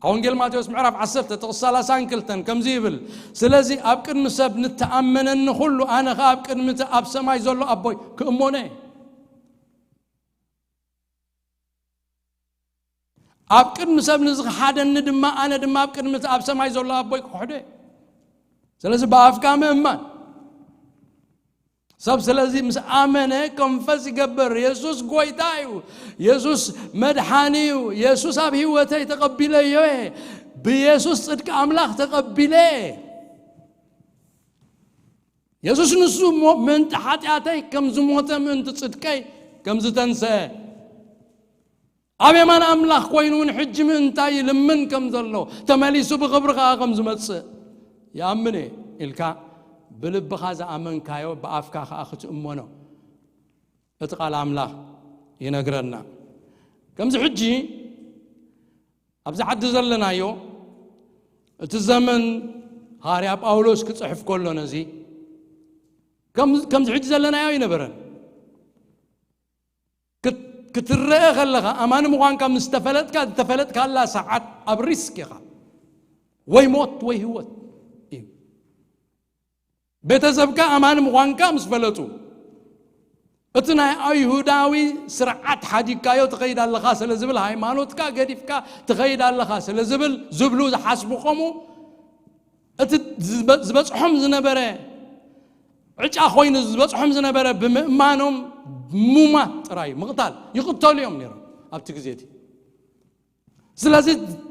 ኣብ ወንጌል ማቴዎስ ምዕራፍ ዓሰርተ ጥቕሲ ሰላሳን ክልተን ከምዚ ይብል፣ ስለዚ ኣብ ቅድሚ ሰብ ንተኣመነኒ ኹሉ፣ ኣነ ኸኣ ኣብ ቅድሚ እቲ ኣብ ሰማይ ዘሎ ኣቦይ ክእመኖ እየ። ኣብ ቅድሚ ሰብ ንዝኸሓደኒ ድማ፣ ኣነ ድማ ኣብ ቅድሚ እቲ ኣብ ሰማይ ዘሎ ኣቦይ ክኽሕዶ እየ። ስለዚ ብኣፍካ ምእማን። ሰብ ስለዚ ምስ ኣመነ ኮንፈስ ይገብር። የሱስ ጐይታ እዩ። የሱስ መድሓኒ እዩ። የሱስ ኣብ ህይወተይ ተቐቢለዮ እየ። ብየሱስ ጽድቂ ኣምላኽ ተቐቢለ እየ። የሱስ ንሱ እሞ ምእንቲ ሓጢኣተይ ከም ዝሞተ፣ ምእንቲ ጽድቀይ ከም ዝተንስአ፣ ኣብ የማን ኣምላኽ ኮይኑ እውን ሕጂ ምእንታይ ይልምን ከም ዘሎ፣ ተመሊሱ ብኽብሪ ኸኣ ከም ዝመጽእ ይኣምን እየ ኢልካ ብልብኻ ዝኣመንካዮ ብኣፍካ ኸኣ ክትእመኖ እቲ ቃል ኣምላኽ ይነግረና። ከምዚ ሕጂ ኣብዚ ዓዲ ዘለናዮ፣ እቲ ዘመን ሃዋርያ ጳውሎስ ክጽሕፍ ከሎ ነዚ፣ ከም-፣ ከምዚ ሕጂ ዘለናዮ ኣይነበረን። ክት-፣ ክትረአ ከለኻ፣ ኣማኒ ምዃንካ ምስ ተፈለጥካ፣ ዝተፈለጥካላ ሰዓት ኣብ ሪስክ ኢኻ። ወይ ሞት ወይ ህይወት እዩ። ቤተሰብካ ኣማኒ ምዃንካ ምስ ፈለጡ፣ እቲ ናይ ኣይሁዳዊ ስርዓት ሓዲግካዮ ትኸይድ ኣለኻ ስለ ዝብል፣ ሃይማኖትካ ገዲፍካ ትኸይድ ኣለኻ ስለ ዝብል፣ ዝብሉ ዝሓስቡ ከምኡ፣ እቲ ዝበ-፣ ዝበጽሖም ዝነበረ ዕጫ ኮይኑ ዝበጽሖም ዝነበረ ብምእማኖም ሙማት ጥራይ ምቕታል ይቕተሉ እዮም ነይሮም ኣብቲ ግዜ እቲ። ስለዚ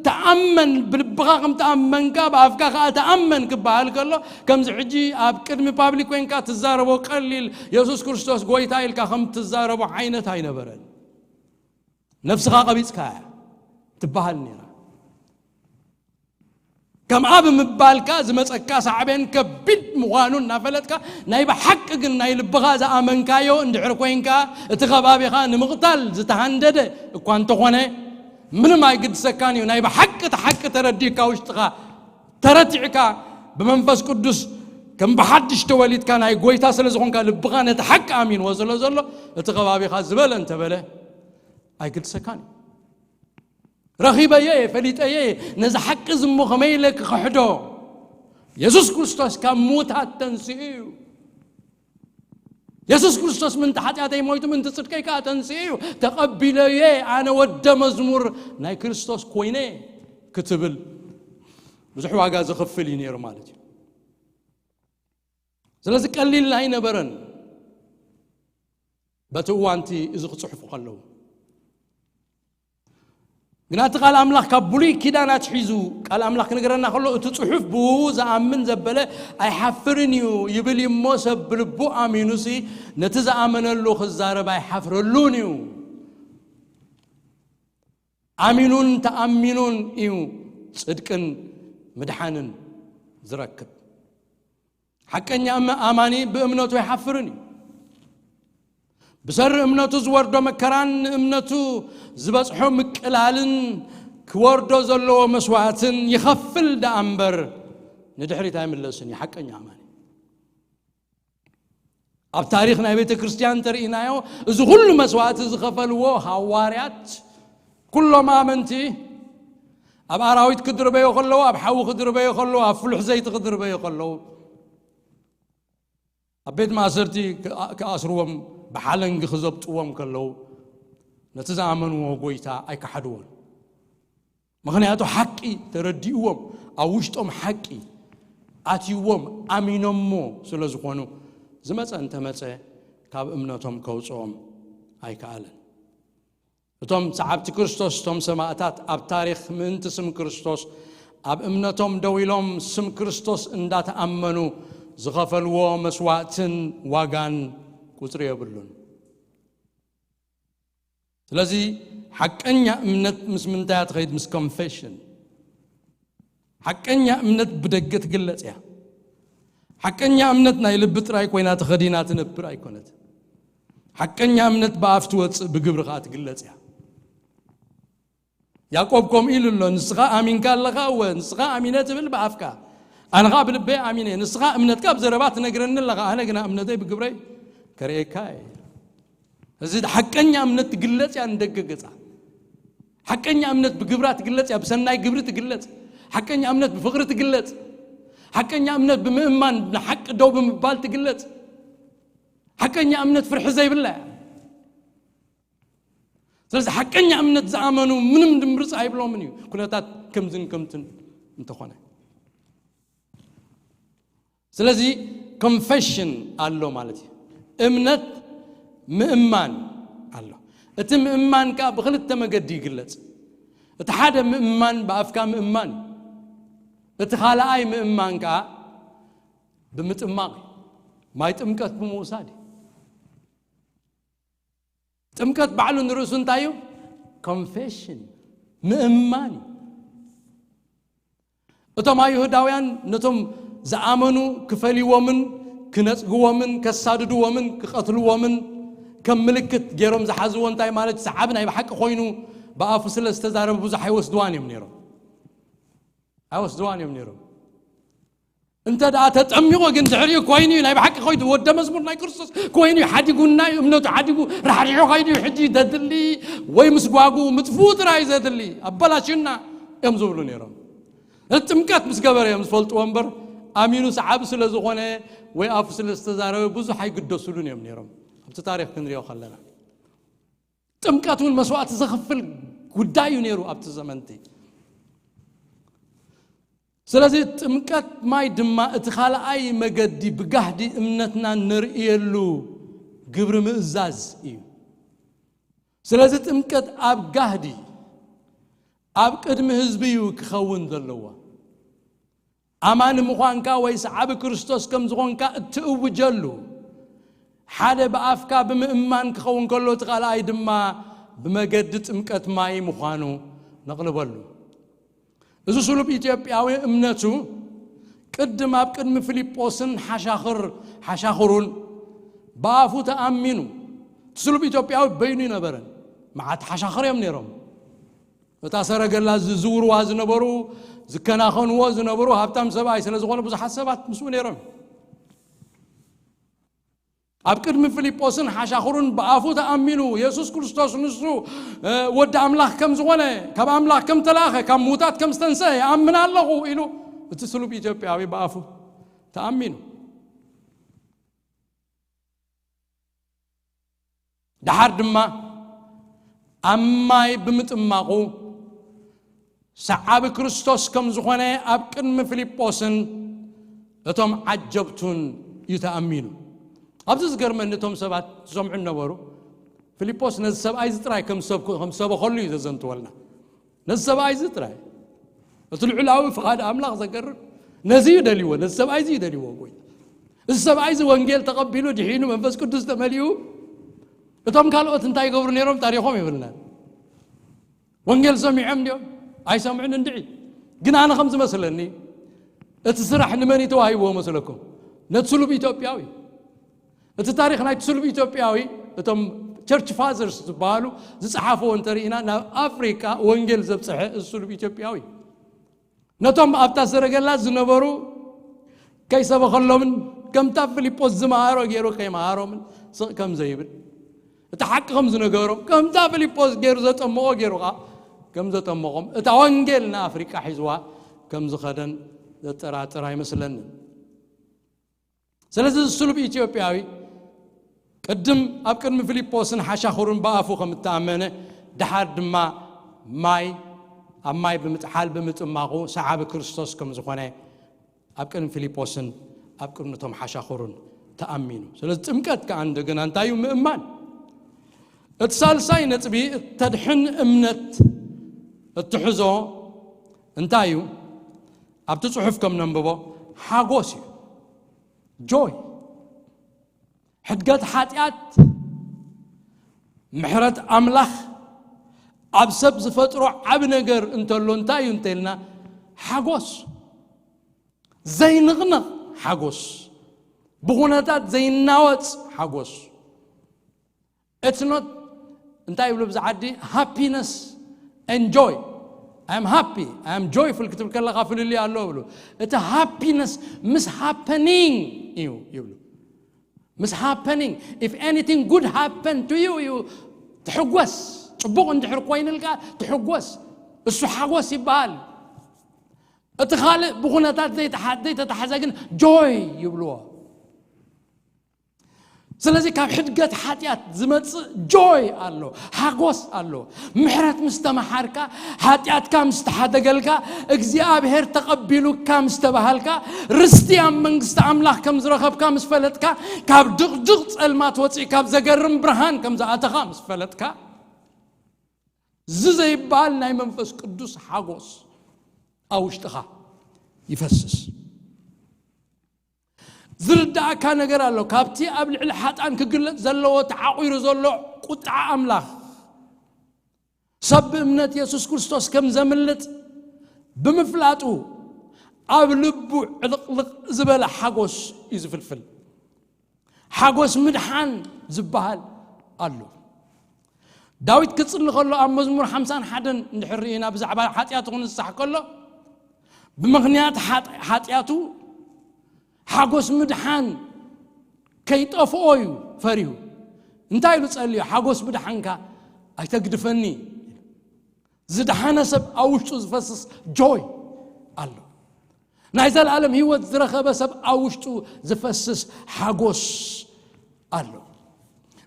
ተኣመን፣ ብልብኻ ከም ተኣመንካ ብኣፍካ ከዓ ተኣመን ክበሃል ከሎ፣ ከምዚ ሕጂ ኣብ ቅድሚ ፓብሊክ ኮይንካ ትዛረቦ ቀሊል፣ የሱስ ክርስቶስ ጎይታ ኢልካ ከም ትዛረቦ ዓይነት ኣይነበረን። ነፍስኻ ቀቢጽካ እያ ትበሃል ነይራ። ከምኣ ብምባልካ ዝመጸካ ሳዕቤን ከቢድ ምዃኑ እናፈለጥካ፣ ናይ ብሓቂ ግን ናይ ልብኻ ዝኣመንካዮ እንድሕር ኮይንካ፣ እቲ ከባቢኻ ንምቕታል ዝተሃንደደ እኳ እንተኾነ፣ ምንም ኣይግድሰካን እዩ። ናይ ብሓቂ እቲ ሓቂ ተረዲእካ፣ ውሽጥኻ ተረቲዕካ፣ ብመንፈስ ቅዱስ ከም ብሓድሽ ተወሊድካ ናይ ጎይታ ስለ ዝኾንካ፣ ልብኻ ነቲ ሓቂ ኣሚንዎ ስለ ዘሎ፣ እቲ ከባቢኻ ዝበለ እንተበለ ኣይግድሰካን እዩ። ረኺበዮ እየ፣ ፈሊጠዮ እየ፣ ነዚ ሓቂ እዚ እሞ ከመይ ኢለ ክኽሕዶ? የሱስ ክርስቶስ ካብ ምዉታት ተንሲኡ እዩ። የሱስ ክርስቶስ ምንቲ ሓጢኣተይ ሞይቱ፣ ምንቲ ጽድቀይ ከኣ ተንሲኡ እዩ። ተቐቢለዮ እየ፣ ኣነ ወደ መዝሙር ናይ ክርስቶስ ኮይነ ክትብል ብዙሕ ዋጋ ዘኽፍል እዩ ነይሩ ማለት እዩ። ስለዚ ቀሊል ኣይነበረን። በቲ እዋንቲ እዚ ክጽሕፉ ከለዉ ግና እቲ ቃል ኣምላኽ ካብ ብሉይ ኪዳን ኣትሒዙ ቃል ኣምላኽ ክነገረና ከሎ፣ እቲ ጽሑፍ ብኡ ዝኣምን ዘበለ ኣይሓፍርን እዩ ይብል እዩ እሞ፣ ሰብ ብልቡ ኣሚኑሲ ነቲ ዝኣመነሉ ክዛረብ ኣይሓፍረሉን እዩ። ኣሚኑን ተኣሚኑን እዩ ጽድቅን ምድሓንን ዝረክብ። ሓቀኛ እመ-፣ ኣማኒ ብእምነቱ ኣይሓፍርን እዩ። ብሰሪ እምነቱ ዝወርዶ መከራን ንእምነቱ ዝበጽሖ ምቅላልን ክወርዶ ዘለዎ መስዋዕትን ይኸፍል ደኣ እምበር ንድሕሪት ኣይምለስን እዩ ሓቀኛ ኣማኒ። ኣብ ታሪኽ ናይ ቤተ ክርስቲያን እንተርኢናዮ፣ እዚ ኩሉ መስዋዕቲ ዝኸፈልዎ ሃዋርያት፣ ኩሎም ኣመንቲ ኣብ ኣራዊት ክድርበዮ ከለዉ፣ ኣብ ሓዊ ክድርበዮ ከለዉ፣ ኣብ ፍሉሕ ዘይቲ ክድርበዮ ከለዉ፣ ኣብ ቤት ማእሰርቲ ክኣ-፣ ክኣስርዎም፣ ብሓለንጊ ክዘብጥዎም ከለዉ፣ ነቲ ዝኣመንዎ ጎይታ ኣይከሓድዎን። ምኽንያቱ ሓቂ ተረዲእዎም፣ ኣብ ውሽጦም ሓቂ ኣትይዎም፣ ኣሚኖሞ ስለ ዝኾኑ፣ ዝመጸ እንተመጸ ካብ እምነቶም ከውጽኦም ኣይከኣለን። እቶም ሰዓብቲ ክርስቶስ፣ እቶም ሰማእታት ኣብ ታሪኽ ምእንቲ ስም ክርስቶስ ኣብ እምነቶም ደው ኢሎም ስም ክርስቶስ እንዳተኣመኑ ዝኸፈልዎ መስዋእትን ዋጋን ቁጽሪ የብሉን። ስለዚ ሓቀኛ እምነት ምስ ምንታይ እያ ትኸይድ? ምስ ኮንፌሽን። ሓቀኛ እምነት ብደገ ትግለጽ እያ። ሓቀኛ እምነት ናይ ልቢ ጥራይ ኮይና ተኸዲና ትነብር ኣይኮነት። ሓቀኛ እምነት ብኣፍ ትወጽእ፣ ብግብሪ ኸኣ ትግለጽ እያ። ያዕቆብ ከምኡ ኢሉ ኣሎ፣ "ንስኻ ኣሚንካ ኣለኻ፣ እወ፣ ንስኻ ኣሚነ ትብል ብኣፍካ፣ ኣነ ኸኣ ብልበይ ኣሚነ። ንስኻ እምነትካ ብዘረባ ትነግረኒ ኣለኻ፣ ኣነ ግና እምነተይ ብግብረይ ከርእየካ እየ።" እዚ ሓቀኛ እምነት ትግለጽ እያ ንደገ ገጻ። ሓቀኛ እምነት ብግብራ ትግለጽ እያ፣ ብሰናይ ግብሪ ትግለጽ። ሓቀኛ እምነት ብፍቕሪ ትግለጽ። ሓቀኛ እምነት ብምእማን፣ ንሓቂ ደው ብምባል ትግለጽ። ሓቀኛ እምነት ፍርሒ ዘይብላ እያ። ስለዚ ሓቀኛ እምነት ዝኣመኑ ምንም ድምርጽ ኣይብሎምን እዩ፣ ኩነታት ከምዝን ከምትን እንተኾነ። ስለዚ ኮንፌሽን ኣሎ ማለት እዩ። እምነት ምእማን ኣሎ። እቲ ምእማን ከኣ ብኽልተ መገዲ ይግለጽ። እቲ ሓደ ምእማን ብኣፍካ ምእማን እዩ። እቲ ካልኣይ ምእማን ከኣ ብምጥማቕ እዩ። ማይ ጥምቀት ብምውሳድ እዩ። ጥምቀት ባዕሉ ንርእሱ እንታይ እዩ? ኮንፌሽን፣ ምእማን እዩ። እቶም ኣይሁዳውያን ነቶም ዝኣመኑ ክፈልይዎምን ክነጽግዎምን ከሳድድዎምን ክቐትልዎምን ከም ምልክት ገይሮም ዝሓዝዎ እንታይ ማለት እዩ? ሰዓቢ ናይ ብሓቂ ኮይኑ ብኣፉ ስለ ዝተዛረበ ብዙሕ ኣይወስድዋን እዮም ነይሮም። ኣይወስድዋን እዮም ነይሮም። እንተ ደኣ ተጠሚቑ ግን ድሕሪኡ ኮይኑ እዩ፣ ናይ ብሓቂ ኮይኑ ወደ መዝሙር ናይ ክርስቶስ ኮይኑ እዩ፣ ሓዲጉና እዩ፣ እምነቱ ሓዲጉ ራሕሪሑ ከይዱ እዩ። ሕጂ ዘድሊ ወይ ምስጓጉ ምጥፍኡ ጥራይ እዩ ዘድሊ። ኣበላሽዩና እዮም ዝብሉ ነይሮም። እቲ ጥምቀት ምስ ገበረ እዮም ዝፈልጥዎ እምበር፣ ኣሚኑ ሰዓቢ ስለ ዝኾነ ወይ ኣፉ ስለ ዝተዛረበ ብዙሕ ኣይግደሱሉን እዮም ነይሮም። ኣብቲ ታሪኽ ክንሪኦ ከለና ጥምቀት እውን መስዋእቲ ዘኽፍል ጉዳይ እዩ ነይሩ ኣብቲ ዘመንቲ። ስለዚ ጥምቀት ማይ ድማ እቲ ካልኣይ መገዲ ብጋህዲ እምነትና ነርእየሉ ግብሪ ምእዛዝ እዩ። ስለዚ ጥምቀት ኣብ ጋህዲ ኣብ ቅድሚ ህዝቢ እዩ ክኸውን ዘለዎ። ኣማኒ ምዃንካ ወይ ሰዓቢ ክርስቶስ ከም ዝኾንካ እትእውጀሉ፣ ሓደ ብኣፍካ ብምእማን ክኸውን ከሎ፣ እቲ ካልኣይ ድማ ብመገዲ ጥምቀት ማይ ምዃኑ ነቕልበሉ። እዚ ስሉብ ኢትዮጵያዊ እምነቱ ቅድም ኣብ ቅድሚ ፊልጶስን ሓሻኽር ሓሻኽሩን ብኣፉ ተኣሚኑ። እቲ ስሉብ ኢትዮጵያዊ በይኑ ይነበረን፣ መዓት ሓሻኽር እዮም ነይሮም። እታ ሰረገላ ዝዝውርዋ ዝነበሩ፣ ዝከናኸንዎ ዝነበሩ ሃብታም ሰብኣይ ስለ ዝኾነ፣ ብዙሓት ሰባት ምስኡ ነይሮም። ኣብ ቅድሚ ፊልጶስን ሓሻኽሩን ብኣፉ ተኣሚኑ፣ የሱስ ክርስቶስ ንሱ፣ እ፣ ወዲ ኣምላኽ ከም ዝኾነ፣ ካብ ኣምላኽ ከም ተላእኸ፣ ካብ ምዉታት ከም ዝተንሰ ይኣምን ኣለኹ ኢሉ፣ እቲ ስሉብ ኢትዮጵያዊ ብኣፉ ተኣሚኑ። ደሓር ድማ ኣብ ማይ ብምጥማቑ፣ ሰዓቢ ክርስቶስ ከም ዝኾነ ኣብ ቅድሚ ፊልጶስን እቶም ዓጀብቱን እዩ ተኣሚኑ። ኣብዚ ዝገርመኒ፣ እቶም ሰባት ዝሰምዑ ነበሩ። ፊልጶስ ነዚ ሰብኣይ እዚ ጥራይ ከም ሰብ-፣ ከም ሰበኸሉ እዩ ዘዘንትወልና። ነዚ ሰብኣይ እዚ ጥራይ። እቲ ልዑላዊ ፍቓድ ኣምላኽ ዘገርም፣ ነዚ እዩ ደልይዎ፣ ነዚ ሰብኣይ እዚ እዩ ደልይዎ ጎይታ። እዚ ሰብኣይ እዚ ወንጌል ተቐቢሉ፣ ድሒኑ፣ መንፈስ ቅዱስ ተመሊኡ፣ እቶም ካልኦት እንታይ ይገብሩ ነይሮም? ታሪኾም የብልናን። ወንጌል ሰሚዖም ድዮም? ኣይሰምዑን እንድዒ። ግን ኣነ ከም ዝመስለኒ፣ እቲ ስራሕ ንመን እዩ ተዋሂብዎ መስለኩም? ነቲ ስሉብ ኢትዮጵያዊ። እቲ ታሪኽ ናይቲ ስሉብ ኢትዮጵያዊ፣ እቶም ቸርች ፋዘርስ ዝበሃሉ ዝጸሓፍዎ እንተርኢና፣ ናብ ኣፍሪቃ ወንጌል ዘብጽሐ እዚ ስሉብ ኢትዮጵያዊ። ነቶም ኣብታ ሰረገላ ዝነበሩ ከይሰበኸሎምን፣ ከምታ ፊልጶስ ዝመሃሮ ገይሩ ከይመሃሮምን ስቕ ከም ዘይብል፣ እቲ ሓቂ ከም ዝነገሮም፣ ከምታ ፊልጶስ ገይሩ ዘጠምቖ ገይሩ ኸኣ ከም ዘጠምቖም፣ እታ ወንጌል ንኣፍሪቃ ሒዝዋ ከም ዝኸደን ዘጠራጥር ኣይመስለንን። ስለዚ እዚ ስሉብ ኢትዮጵያዊ ቅድም ኣብ ቅድሚ ፊልጶስን ሓሻኽሩን ብኣፉ ከም እተኣመነ፣ ደሓር ድማ ማይ፣ ኣብ ማይ ብምጥሓል ብምጥማቑ ሰዓቢ ክርስቶስ ከም ዝኾነ ኣብ ቅድሚ ፊልጶስን ኣብ ቅድሚ እቶም ሓሻኽሩን ተኣሚኑ። ስለዚ ጥምቀት ከኣ እንደገና እንታይ እዩ? ምእማን። እቲ ሳልሳይ ነጥቢ፣ እተድሕን እምነት እትሕዞ እንታይ እዩ? ኣብቲ ጽሑፍ ከም ነንብቦ፣ ሓጎስ እዩ። ጆይ። ሕድገት ሓጢኣት፣ ምሕረት ኣምላኽ ኣብ ሰብ ዝፈጥሮ ዓቢ ነገር እንተሎ እንታይ እዩ እንተልና፣ ሓጎስ። ዘይንቕነቕ ሓጎስ። ብኹነታት ዘይናወጽ ሓጎስ። It's not፣ እንታይ ይብሉ ብዚ ዓዲ? Happiness and joy. I am happy, I am joyful ክትብል ከለኻ ፍልልይ ኣሎ ይብሉ። እቲ ሃፒነስ ምስ ሃፐኒንግ እዩ ይብሉ። ምስ ሃፐኒንግ፣ if anything good happen to you እዩ። ትሕጎስ። ጽቡቕ እንድሕር ኮይንልካ ትሕጎስ። እሱ ሓጎስ ይበሃል። እቲ ካልእ ብኹነታት ዘይተሓ-፣ ዘይተታሕዘ ግን ጆይ ይብልዎ። ስለዚ ካብ ሕድገት ሓጢኣት ዝመጽእ ጆይ ኣሎ፣ ሓጎስ ኣሎ። ምሕረት ምስ ተመሓርካ፣ ሓጢኣትካ ምስ ተሓደገልካ፣ እግዚኣብሔር ተቐቢሉካ ምስ ተባሃልካ፣ ርስቲ ኣብ መንግስቲ ኣምላኽ ከም ዝረኸብካ ምስ ፈለጥካ፣ ካብ ድቕድቕ ጸልማት ወጺእ ካብ ዘገርም ብርሃን ከም ዝኣተኻ ምስ ፈለጥካ፣ እዚ ዘይበሃል ናይ መንፈስ ቅዱስ ሓጎስ ኣብ ውሽጥኻ ይፈስስ። ዝርዳእካ ነገር ኣሎ። ካብቲ ኣብ ልዕሊ ሓጣን ክግለጽ ዘለዎ ተዓቑሩ ዘሎ ቁጥዓ ኣምላኽ፣ ሰብ ብእምነት የሱስ ክርስቶስ ከም ዘምልጥ ብምፍላጡ፣ ኣብ ልቡ ዕልቕልቕ ዝበለ ሓጎስ እዩ ዝፍልፍል። ሓጎስ ምድሓን ዝበሃል ኣሎ። ዳዊት ክጽሊ ከሎ ኣብ መዝሙር ሓምሳን ሓደን እንድሕር ርኢና ብዛዕባ ሓጢኣቱ ክንስራሕ ከሎ፣ ብምኽንያት ሓጥ-፣ ሓጢኣቱ ሓጎስ ምድሓን ከይጠፍኦ እዩ ፈሪሁ። እንታይ ኢሉ ጸልዩ? ሓጎስ ምድሓንካ ኣይተግድፈኒ። ዝደሓነ ሰብ ኣብ ውሽጡ ዝፈስስ ጆይ ኣሎ። ናይ ዘለኣለም ህይወት ዝረኸበ ሰብ ኣብ ውሽጡ ዝፈስስ ሓጎስ ኣሎ።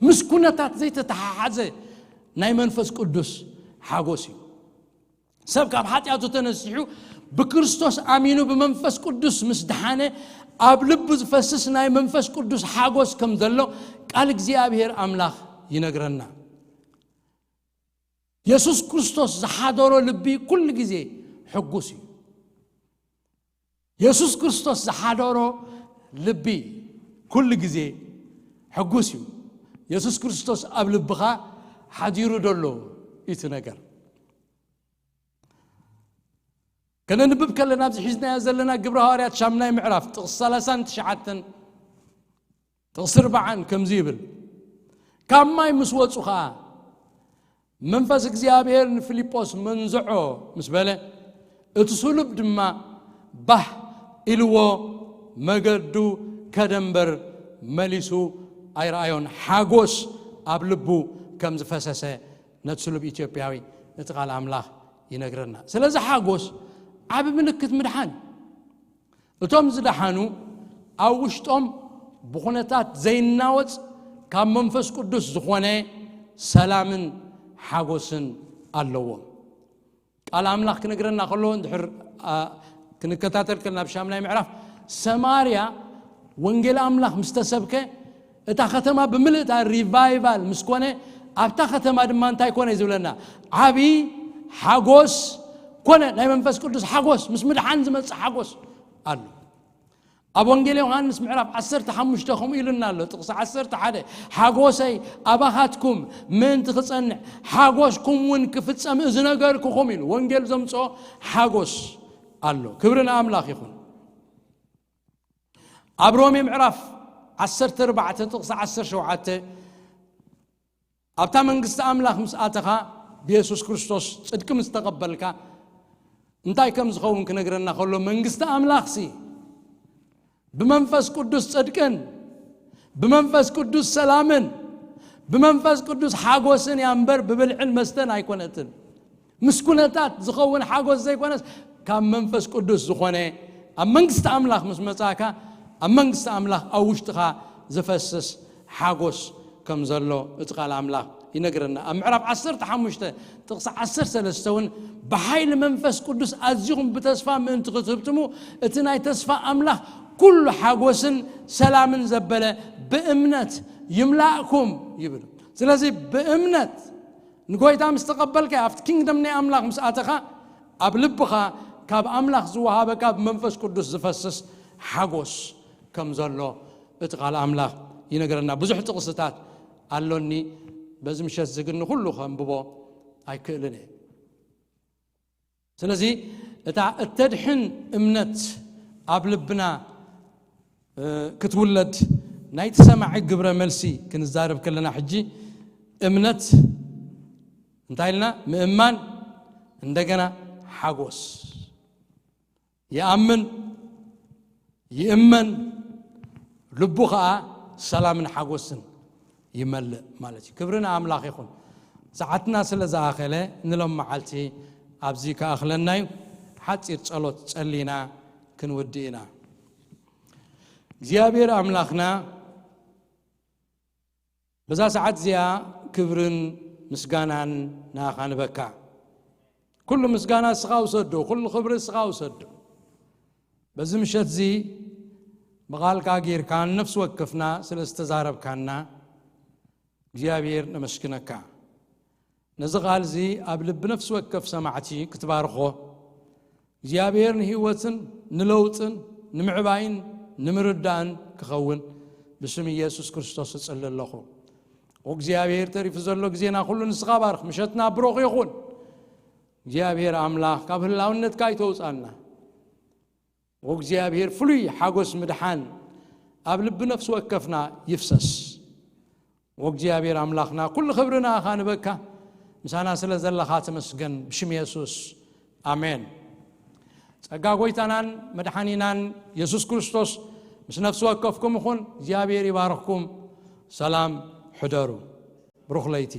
ምስ ኩነታት ዘይተተሓሓዘ ናይ መንፈስ ቅዱስ ሓጎስ እዩ። ሰብ ካብ ሓጢኣቱ ተነሲሑ ብክርስቶስ ኣሚኑ ብመንፈስ ቅዱስ ምስ ደሓነ፣ ኣብ ልቡ ዝፈስስ ናይ መንፈስ ቅዱስ ሓጎስ ከም ዘሎ ቃል እግዚኣብሔር ኣምላኽ ይነግረና። የሱስ ክርስቶስ ዝሓደሮ ልቢ ኩሉ ግዜ ሕጉስ እዩ። የሱስ ክርስቶስ ዝሓደሮ ልቢ ኩሉ ግዜ ሕጉስ እዩ። የሱስ ክርስቶስ ኣብ ልብኻ ሓዲሩ ደሎ እቲ ነገር። ከነንብብ ከለና ኣብዚ ሒዝናዮ ዘለና ግብረ ሃዋርያት ሻምናይ ምዕራፍ ጥቕሲ ሰላሳን ትሽዓተን ጥቕሲ ኣርባዓን ከምዚ ይብል፣ ካብ ማይ ምስ ወጹ ኸኣ መንፈስ እግዚኣብሔር ንፊልጶስ መንዝዖ ምስ በለ፣ እቲ ስሉብ ድማ ባህ ኢልዎ መገዱ ከደ እምበር መሊሱ ኣይረኣዮን። ሓጎስ ኣብ ልቡ ከም ዝፈሰሰ ነቲ ስሉብ ኢትዮጵያዊ እቲ ቃል ኣምላኽ ይነግረና። ስለዚ ሓጎስ ዓቢ ምልክት ምድሓን እዩ። እቶም ዝደሓኑ ኣብ ውሽጦም ብኹነታት ዘይናወጽ ካብ መንፈስ ቅዱስ ዝኾነ ሰላምን ሓጎስን ኣለዎም። ቃል ኣምላኽ ክነግረና ከሎ እንድሕር ክንከታተል ከልና ኣብ ሻምናይ ምዕራፍ ሰማርያ ወንጌል ኣምላኽ ምስ ተሰብከ እታ ከተማ ብምልእታ ሪቫይቫል ምስ ኮነ ኣብታ ከተማ ድማ እንታይ ኮነ እዩ ዝብለና? ዓቢ ሓጎስ ኮነ። ናይ መንፈስ ቅዱስ ሓጎስ፣ ምስ ምድሓን ዝመጽእ ሓጎስ ኣሎ። ኣብ ወንጌል ዮሃንስ ምዕራፍ ዓሰርተ ሓሙሽተ ከምኡ ኢሉና ኣሎ። ጥቕሲ ዓሰርተ ሓደ ሓጎሰይ ኣባኻትኩም ምእንቲ ክጸንዕ ሓጎስኩም እውን ክፍጸም እዚ ነገርኩኹም ኢሉ። ወንጌል ዘምጽኦ ሓጎስ ኣሎ። ክብሪ ንኣምላኽ ይኹን። ኣብ ሮሜ ምዕራፍ ዓሰርተ ኣርባዕተ ጥቕሲ ዓሰርተ ሸውዓተ ኣብታ መንግስቲ ኣምላኽ ምስ ኣተኻ ብየሱስ ክርስቶስ ጽድቂ ምስ ተቐበልካ እንታይ ከም ዝኸውን ክነግረና ከሎ መንግስቲ ኣምላኽ ሲ ብመንፈስ ቅዱስ ጽድቅን ብመንፈስ ቅዱስ ሰላምን ብመንፈስ ቅዱስ ሓጎስን እያ እምበር ብብልዕን መስተን ኣይኮነትን። ምስ ኩነታት ዝኸውን ሓጎስ ዘይኮነስ ካብ መንፈስ ቅዱስ ዝኾነ ኣብ መንግስቲ ኣምላኽ ምስ መጻእካ ኣብ መንግስቲ ኣምላኽ ኣብ ውሽጥኻ ዝፈስስ ሓጎስ ከም ዘሎ እቲ ቃል ኣምላኽ ይነግረና። ኣብ ምዕራፍ ዓሰርተ ሓሙሽተ ጥቕሲ ዓሰርተ ሰለስተ እውን ብሓይሊ መንፈስ ቅዱስ ኣዚኹም ብተስፋ ምእንቲ ክትህብትሙ እቲ ናይ ተስፋ ኣምላኽ ኩሉ ሓጎስን ሰላምን ዘበለ ብእምነት ይምላእኩም ይብል። ስለዚ ብእምነት ንጎይታ ምስ ተቐበልካ ኣብቲ ኪንግደም ናይ ኣምላኽ ምስ ኣተኻ ኣብ ልብኻ ካብ ኣምላኽ ዝወሃበካ ብመንፈስ ቅዱስ ዝፈስስ ሓጎስ ከም ዘሎ እቲ ቃል ኣምላኽ ይነግረና። ብዙሕ ጥቕስታት ኣሎኒ፣ በዚ ምሸት እዚ ግን ንኹሉ ከንብቦ ኣይክእልን እየ። ስለዚ እታ እተድሕን እምነት ኣብ ልብና ክትውለድ ናይቲ ሰማዒ ግብረ መልሲ ክንዛረብ ከለና ሕጂ እምነት እንታይ ኢልና ምእማን እንደገና ሓጎስ ይኣምን ይእመን ልቡ ኸዓ ሰላምን ሓጎስን ይመልእ ማለት እዩ። ክብሪ ንኣምላኽ ይኹን። ሰዓትና ስለ ዝኣኸለ ንሎም መዓልቲ ኣብዚ ክኣኽለና እዩ። ሓፂር ጸሎት ጸሊና ክንውድእ ኢና። እግዚኣብሔር ኣምላኽና በዛ ሰዓት እዚኣ ክብርን ምስጋናን ንኣኻ ንበካ። ኩሉ ምስጋና እስኻ ውሰዶ፣ ኩሉ ክብሪ እስኻ ውሰዶ። በዚ ምሸት እዚ ብቓልካ ጌርካ ንነፍሲ ወከፍና ስለ ዝተዛረብካና እግዚኣብሔር ነመስግነካ። ነዚ ቓል እዚ ኣብ ልቢ ነፍሲ ወከፍ ሰማዕቲ ክትባርኾ እግዚኣብሔር ንህይወትን ንለውጥን ንምዕባይን ንምርዳእን ክኸውን ብስም ኢየሱስ ክርስቶስ እጽሊ ኣለኹ። እግዚኣብሔር ተሪፉ ዘሎ ግዜና ኩሉ ንስኻ ባርኽ። ምሸትና ብሩኽ ይኹን። እግዚኣብሔር ኣምላኽ ካብ ህላውነትካ ኣይተውጻና። ወእግዚኣብሔር ፍሉይ ሓጎስ ምድሓን ኣብ ልቢ ነፍሲ ወከፍና ይፍሰስ። ወእግዚኣብሔር ኣምላኽና ኩሉ ክብሪ ንኣኻ ንበካ። ምሳና ስለ ዘለኻ ተመስገን ብሽም የሱስ ኣሜን። ጸጋ ጎይታናን መድሓኒናን የሱስ ክርስቶስ ምስ ነፍሲ ወከፍኩም ይኹን። እግዚኣብሔር ይባርኽኩም። ሰላም ሕደሩ። ብሩኽ ለይቲ።